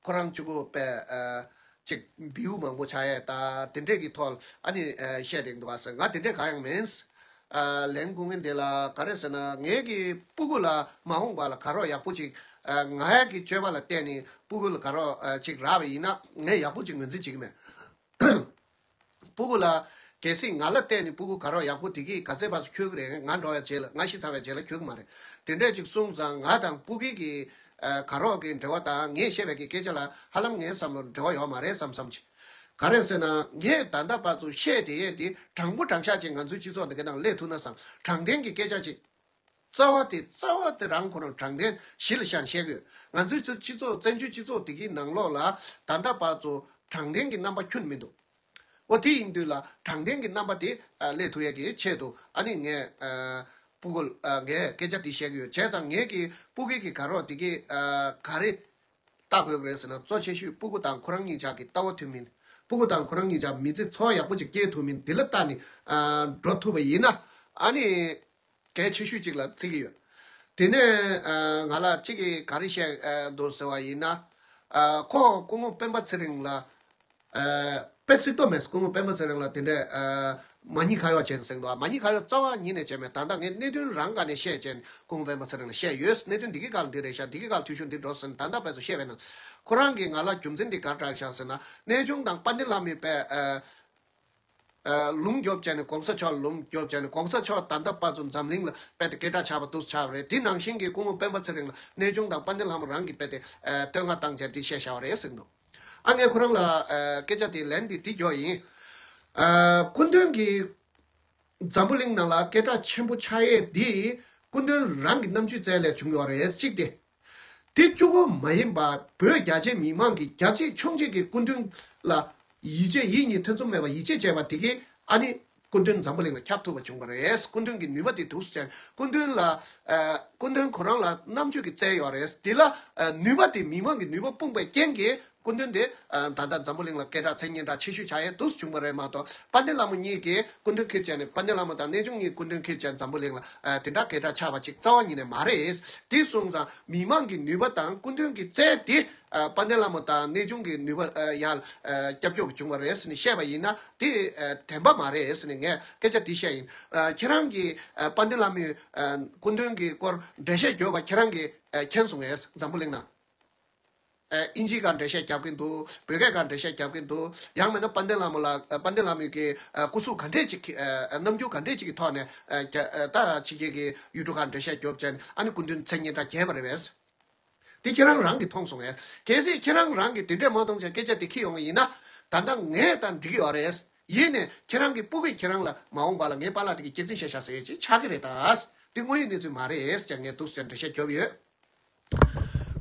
ཁོ་རང་གཅིག་པུ་པས་ཨ་ཅིག་བེའུ་མང་པོ་ཆགས་ཡས་ད་དེ་འདྲས་ཀྱི་ཐོག་ཨ་ནི་ཨ་བཤད་བསྡད་འདུག་ཨ་ཟེར། ང་དེ་འདྲས་གང་ཡང་མིན། ཨ་ལན་སྐུ་ངན་དེ་ལ་ག་རེ་ཟེར་ན་ངའི་གི་སྤུ་གུ་ལ་མ་འོངས་པ་ལ་དགའ་རོགས་ཡག་པོ་ཅིག་ཨ་ང་ཡ་གི་སྤྱོད་པ་ལ་བལྟས་ནས་སྤུ་གུ་ལ་དགའ་རོགས་ཨ་ཅིག་རག་པ་ཡིན་ན་ངས་ཡག་པོ་ཅིག་ངོས་འཛིན་བྱེད་ཀྱི་མེད། སྤུ་གུ་ལ་གལ་སྲིད་ང་ལ་བལྟས་ནས་སྤུ་གུ་དགའ་རོགས་ཡག་པོ་དེ་གིས་ག་ཚད་བར་སུ་འཁྱོལ་གི་རེད། ང་འགྲོ་བའི་རྗེས་ལ་ང་ཤི་ཚར་བའི་རྗེས་ལ་འཁྱོལ་གི་མ་རེད། དེ་འདྲས་ཅིག་གསུངས་ཙང་ང་དང་སྤུ་གུ་གི་ཨ་དགའ་རོགས་ཀྱི་འབྲེལ་བ་དང་ངས་བཤད་པའི་གི་སྐད་ཆ་ལ་ཧ་ལམ་ངའི་བསམ་བློར་འབྲེལ་བ་ཡོད་མ་རེད་བསམ་བསམ་ཅིག་ག་རེ་ཟེར་ན་ངས་ད་ལྟ་བར་དུ་བཤད་བསྡད་ཡས་དེ་དྲང་པོ་དྲང་བཞག་ཅིག་ང་ཚོའི་སྤྱི་ཚོགས་འདི་གའི་ནང་སླེབས་ཐུབ་ན་བསམ། དྲང་བདེན་གྱི་སྐད་ཆ་ཅིག་རྩ་བ་དེ་རྩ་བ་དེ་རང་ཁོ་རང་དྲང་བདེན་གཞི་ལ་བཞག་བཤད་དགོས། ང་ཚོའི་ཚོ་སྤྱི་ཚོགས་བཙན་བྱོལ་སྤྱི་ཚོགས་འདི་གའི་ནང་ལོགས་ལ་ད་ལྟ་བར་དུ་དྲང་བདེན་གྱི་རྣམ་པ་ཁྱོན་མི་འདུག་འོ་དེ་ཡིན་དུས་ལ་དྲང་བདེན་གྱི་རྣམ་པ་དེ་ཨ་སླེབས་ཐུབ་ཡས་ཀྱི་ཆེད་དུ་ཨ་ནི་ངས་ཨ་སྤུ་གུ་ཨ་ངས་སྐད་ཆ་འདི་བཤད་ཀྱི་ཡོད། བྱས་ཙང་ངས་ཀྱི་སྤུ་གུ་གི་དགའ་རོགས་འདི་གི་ཨ་ག་རེ་ལྟ་དགོས་ཀྱི་རེད་ཟེར་ན་གཙོ་ཆེ་ཤོས་སྤུ་གུ་དང་ཁོ་རང་གཉིས་ཆ་གི་ལྟ་བ་མཐུན་མིན། སྤུ་གུ་དང་ཁོ་རང་གཉིས་ཆ་མི་ཚེ་འཚོ་བ་ཡག་པོ་ཅིག་སྐྱེལ་ཐུབ་མིན་འདི་ལ་ལྟ་ནས་ཨ་འགྲོ་ཐུབ་པ་ཡིན་ན་ཨ་ནི་གལ་ཆེ་ཤོས་ཅིག་ལ་བརྩི་གི་ཡོད། དེ་ནས་ཨ་ང་ལ་གཅིག་གིས་ག་རེ་བཤད་ཨ་འདུག་ཟེར་བ་ཡིན་ན། ཨ་ཁོ་སྐུ་ངོ་སྤེན་པ་ཚེ་རིང་ལ་ཨ་དཔེ་སྲིད་དོ་མེད། སྐུ་ངོ་སྤེན་པ་ཚེ་རིང་ལ་དེ་འདྲས་ཨ་མ་ཉེས་ཁ་གཡོག་བྱས་ཟེར་འདུག་མ་ཉེས་ཁ་གཡོག་རྩ་བ་ཉིད་ནས་བྱས་མེད། ད་ལྟ་ངས་གནད་དོན་རང་སྒང་ནས་བཤད་བྱས་ནས་སྐུ་ངོ་སྤེན་པ་ཚེ་རིང་ལ་བཤད་ཡོད། གནད་དོན་འདི་གི་སྒང་ལ་འདི་རེད་ཤག་འདི་གི་སྒང་ལ་འཐུས་ཤོར་འདི་འགྲོ་ཟེར་ནས་ད་ལྟ་བར་དུ་བཤད་པའི་ནང་ཁོ་རང་གིས་ང་ལ་རྒྱུ་མཚན་འདི་ག་རེ་བསྒྲགས་ཤག་ཟེར་ན་གནས་ཆུང་དང་དཔལ་ལྡན་ལྷ་མོའི་དཔེ་ཨ། ཨ་ལུང་རྒྱོབ་བྱས་ནས་གོང་ས་མཆོག་ལ་ལུང་རྒྱོབ་བྱས་ནས་གོང་ས་མཆོག་ད་ལྟ་བར་དུ་འཛམ་གླིང་ལ་དཔེ་དེ་སྐད་གྲགས་ཆགས་པ་འདུག་ཆགས་པ་རེད། དེ་ནང་བཞིན་གྱི་སྐུ་ངོ་སྤེན་པ་ཚེ་རིང་ལ་གནས་ཆུང་དང་དཔལ་ལྡན་ལྷ་མོ་རང་གི་དཔེ་དེ་ཨ་བསྟོད་བསྔགས་བཏང་བྱས་དེ་བཤད་བཞག་པ་རེད་ཟེར་འདུག་ཨ་ངས་ཁོ་རང་ལ་ཨ་སྐད་ཆ་དེ་ལན་དེ་འདི་རྒྱོབ་ཡིན། ཨ་སྐུ་མདུན་གྱི་འཛམ་བུ་གླིང་ནང་ལ་སྐད་གྲགས་ཆེན་པོ་ཆགས་ཡས་དེ་སྐུ་མདུན་རང་གི་རྣམ་དཔྱོད་རྩལ་ལས་བྱུང་ཡོད་རེད་གཅིག་དེ། དེ་གཅིག་པོ་མ་ཡིན་པར་བོད་རྒྱ་ཆེ་མི་མང་གིས་རྒྱ་ཆེ་ཆུང་ཆེ་གི་སྐུ་མདུན་ལ་ཡིད་ཆེས་ཡིད་གཉིས་ཐེ་ཚོམ་མེད་པར་ཡིད་ཆེས་བྱས་པ་དེ་གིས་ཨ་ནི་སྐུ་མདུན་འཛམ་བུ་གླིང་ལ་ཁྱབ་ཐུབ་པ་བྱུང་བ་རེད། སྐུ་མདུན་གྱི་ནུས་པ་དེ་འདུག་ཟེར། སྐུ་མདུན་ལ་ཨ་སྐུ་མདུན་ཁོ་རང་ལ་རྣམ་དཔྱོད་ཀྱི་རྩལ་ཡོད་རེད། དེ་ལ་ཨ་ནུས་པ་དེ་མི་མང་གི་ནུས་པ་སྤུངས་པའི་རྐྱེན་གྱིས་ སྐུ་མདུན་དེ་ཨ་ད་ལྟ་འཛམ་བུ་གླིང་ལ་སྐད་གྲགས་མཚན་སྙན་གྲགས་ཆེ་ཤོས་ཆགས་ཡས་འདུག་བྱུང་བ་རེད་མ་གཏོགས། དཔལ་ལྡན་ལྷ་མོ་གཉིས་ཀྱིས་སྐུ་མདུན་འཁྱེར་བྱས་ནས། དཔལ་ལྡན་ལྷ་མོ་དང་གནས་ཆུང་གཉིས་སྐུ་མདུན་འཁྱེར་བྱས་འཛམ་བུ་གླིང་ལ་ཨ་དེ་འདྲ་སྐད་གྲགས་ཆགས་པ་ཅིག་རྩ་བ་ཉིད་ནས་མ་རེད། དེ་སོང་ཙང་མི་མང་གི་ནུས་པ་དང་སྐུ་མདུན་གྱི་རྩལ་དེ་ཨ་དཔལ་ལྡན་ལྷ་མོ་དང་གནས་ཆུང་གི་ནུས་པ་ཨ་ཡར་ཨ་སྐྱབས་བཅོལ་བྱུང་བ་རེད་ཟེར་ནས་བཤད་པ་ཡིན་ན། དེ་ཨ་བདེན་པ་མ་རེད་ཟེར་ནས་ངས་སྐད་ཆ་དེ་བཤད་ཡིན། ཨ་ཁྱེད་རང་གིས་ཨ་དཔལ་ལྡན་ལྷ་མོའི་ཨ་སྐུ་མདུན་གྱི་སྐོར་འགྲེལ་བཤད་བརྒྱབ་པ་ཁྱེད་རང་གིས་ཨ་མཁྱེན་སོང་ངས། འཛམ་བུ་གླིང་ནང་། ཨ་ཨིན་ཇིའི་སྒང་འགྲེལ་བཤད་རྒྱབ་ཀྱིན་འདུག་བོད་སྐད་སྒང་འགྲེལ་བཤད་རྒྱབ་ཀྱིན་འདུག་ཡང་མིན་ན་དཔལ་ལྡན་ལྷ་མོ་ལ་ཨ་དཔལ་ལྡན་ལྷ་མོའི་གི་ཨ་སྐུ་གཟུགས་ག་འདྲས་ཅིག་གི་ཨ་རྣམ་འགྱུར་ག་འདྲས་ཅིག་གི་ཐོག་ནས་ཨ་རྒྱ་ཨ་ད་ཕྱི་རྒྱལ་གྱི་ཡུལ་གྲུ་ཁག་འགྲེལ་བཤད་རྒྱབ་བྱས་ནས་ཨ་ནི་སྐུ་མདུན་མཚན་སྙན་གྲགས་རྒྱས་པ་རེད་པས། དེ་ཁྱེད་རང་རང་གིས་མཐོང་སོང་ངས། གལ་སྲིད་ཁྱེད་རང་རང་གིས་དེ་འདྲས་མ་མཐོང་བྱས་སྐད་ཆ་དེ་འཁྱེར་ཡོང་བ་ཡིན་ན། ད་ལྟ་ངས་ད་འགྲིག་གི་ཡོད་རེད། ཡིན་ནས་ཁྱེད་རང་གི་སྤུ་གུས་ཁྱེད་རང་ལ་མ་འོངས་པ་ལ་ངའི་པཱ་ལགས་དེ་གི་སྐྱག་རྫུན་བཤད་ཤག་ཟེར་ཡས་ཅིག་ཆགས་ཀྱི་རེད་ད། དེ་དངོས་ཡོད་གནས་ཚུལ་མ་རེད་ཟེར་ངས་འདུག་ཟེར་འགྲེལ་བཤད་རྒྱབ་ཡོད།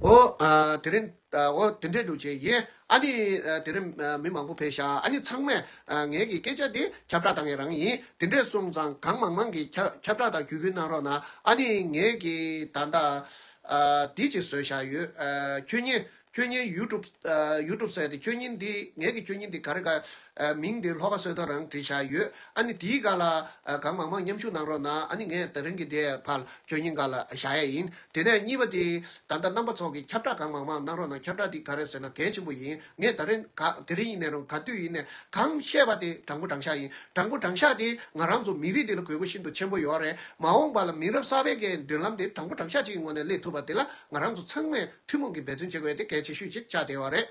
ཨོ། ཨ་དེ་རིང་ཨ་ཨོ་དེ་འདྲས་འདུག་བྱས་ཡིན། ཨ་ནི་ཨ་དེ་རིང་ཨ་མི་མང་པོ་ཕེབས་ཤག་ཨ་ནི་ཚང་མས་ཨ་ངེད་ཀྱི་སྐད་ཆ་དེ་ཁྱབ་བསྒྲགས་བཏང་ཡས་རང་ཡིན། དེ་འདྲས་སོང་ཙང་གང་མང་མང་གིས་ཁྱབ་ཁྱབ་བསྒྲགས་དང་བརྒྱུད་སྐུལ་གནང་རོགས་གནང་། ཨ་ནི་ངེད་ཀྱི་ད་ལྟ་ཨ་དེ་ཅིག་བཟོས་བཞག་ཡོད། ཨ་ཁྱོད་ཉིད་ཁྱོད་ཉིད་ཡུ་ཊུབ་ཨ་ཡུ་ཊུབ་ཟེར་དེ། ཁྱོད་ཉིད་འདི་ངེད་ཀྱི་ཁྱོད་ཉིད་འདི་ག་རེ་ག་ཨ་མིང་འདི་ལྷོ་ཁ་བསོད་རྡོར་རང་བྲིས་བཞག་ཡོད། ཨ་ནི་དེའི་སྒང་ལ་ཨ་གང་མང་མང་མཉམ་ཞུགས་གནང་རོགས་གནང་། ཨ་ནི་ངས་དེ་རིང་གི་དེ་ཕར་ཁྱོད་ཉིད་སྒང་ལ་བཞག་ཡས་ཡིན། དེ་ནས་གཉིས་པ་དེ་ད་ལྟ་རྣམ་པ་ཚོ་གིས་ཁྱབ་བསྒྲགས་གང་མང་མང་གནང་རོགས་གནང་། ཁྱབ་བསྒྲགས་འདི་ག་རེ་ཟེར་ན་གལ་ཆེན་པོ་ཡིན། ངས་ད་རིང་ག་དེ་རིང་ཡིན་ནའི་རུང་ག་དུས་ཡིན་ནའི་གང་བཤད་པ་དེ་དྲང་པོ་དྲང་བཞག་ཡིན། དྲང་པོ་དྲང་བཞག་དེ་ང་རང་ཚོ་མི་རིགས་འདི་ལ་དགོས་མཁོ་ཤིན་ཏུ་ཆེན་པོ་ཡོད་རེད། མ་འོངས་པ་ལ་མི་རབས་གསར་པའི་གི་མདུན་ལམ་དེ་དྲང་པོ་དྲང་བཞག་ཅིག་གི་ངོས་ནས་སླེབས་ཐུབ་པ་དེ་ལ་ང་རང་ཚོ་ཚང་མས་ཐུན་མོང་གི་འབད་བརྩོན་བྱེད་དགོས་ཡ་དེ་གལ་ཆེ་ཤོས་ཅིག་ཆགས་བསྡད་ཡོད་རེད།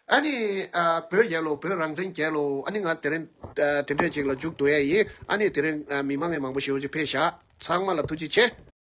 ཨ་ནི་ཨ་བོད་རྒྱལ་ལོ། བོད་རང་བཙན་རྒྱལ་ལོ། ཨ་ནི་ང་དེ་རིང་ཨ་དེ་འདྲས་ཅིག་ལ་མཇུག་བསྡུ་ཡ་ཡིན། ཨ་ནི་དེ་རིང་ཨ་མི་མང་ངས་མང་པོ་ཞེ་པོ་ཅིག་ཕེབས་ཤག་ཚང་མ་ལ་ཐུགས་རྗེ་ཆེ།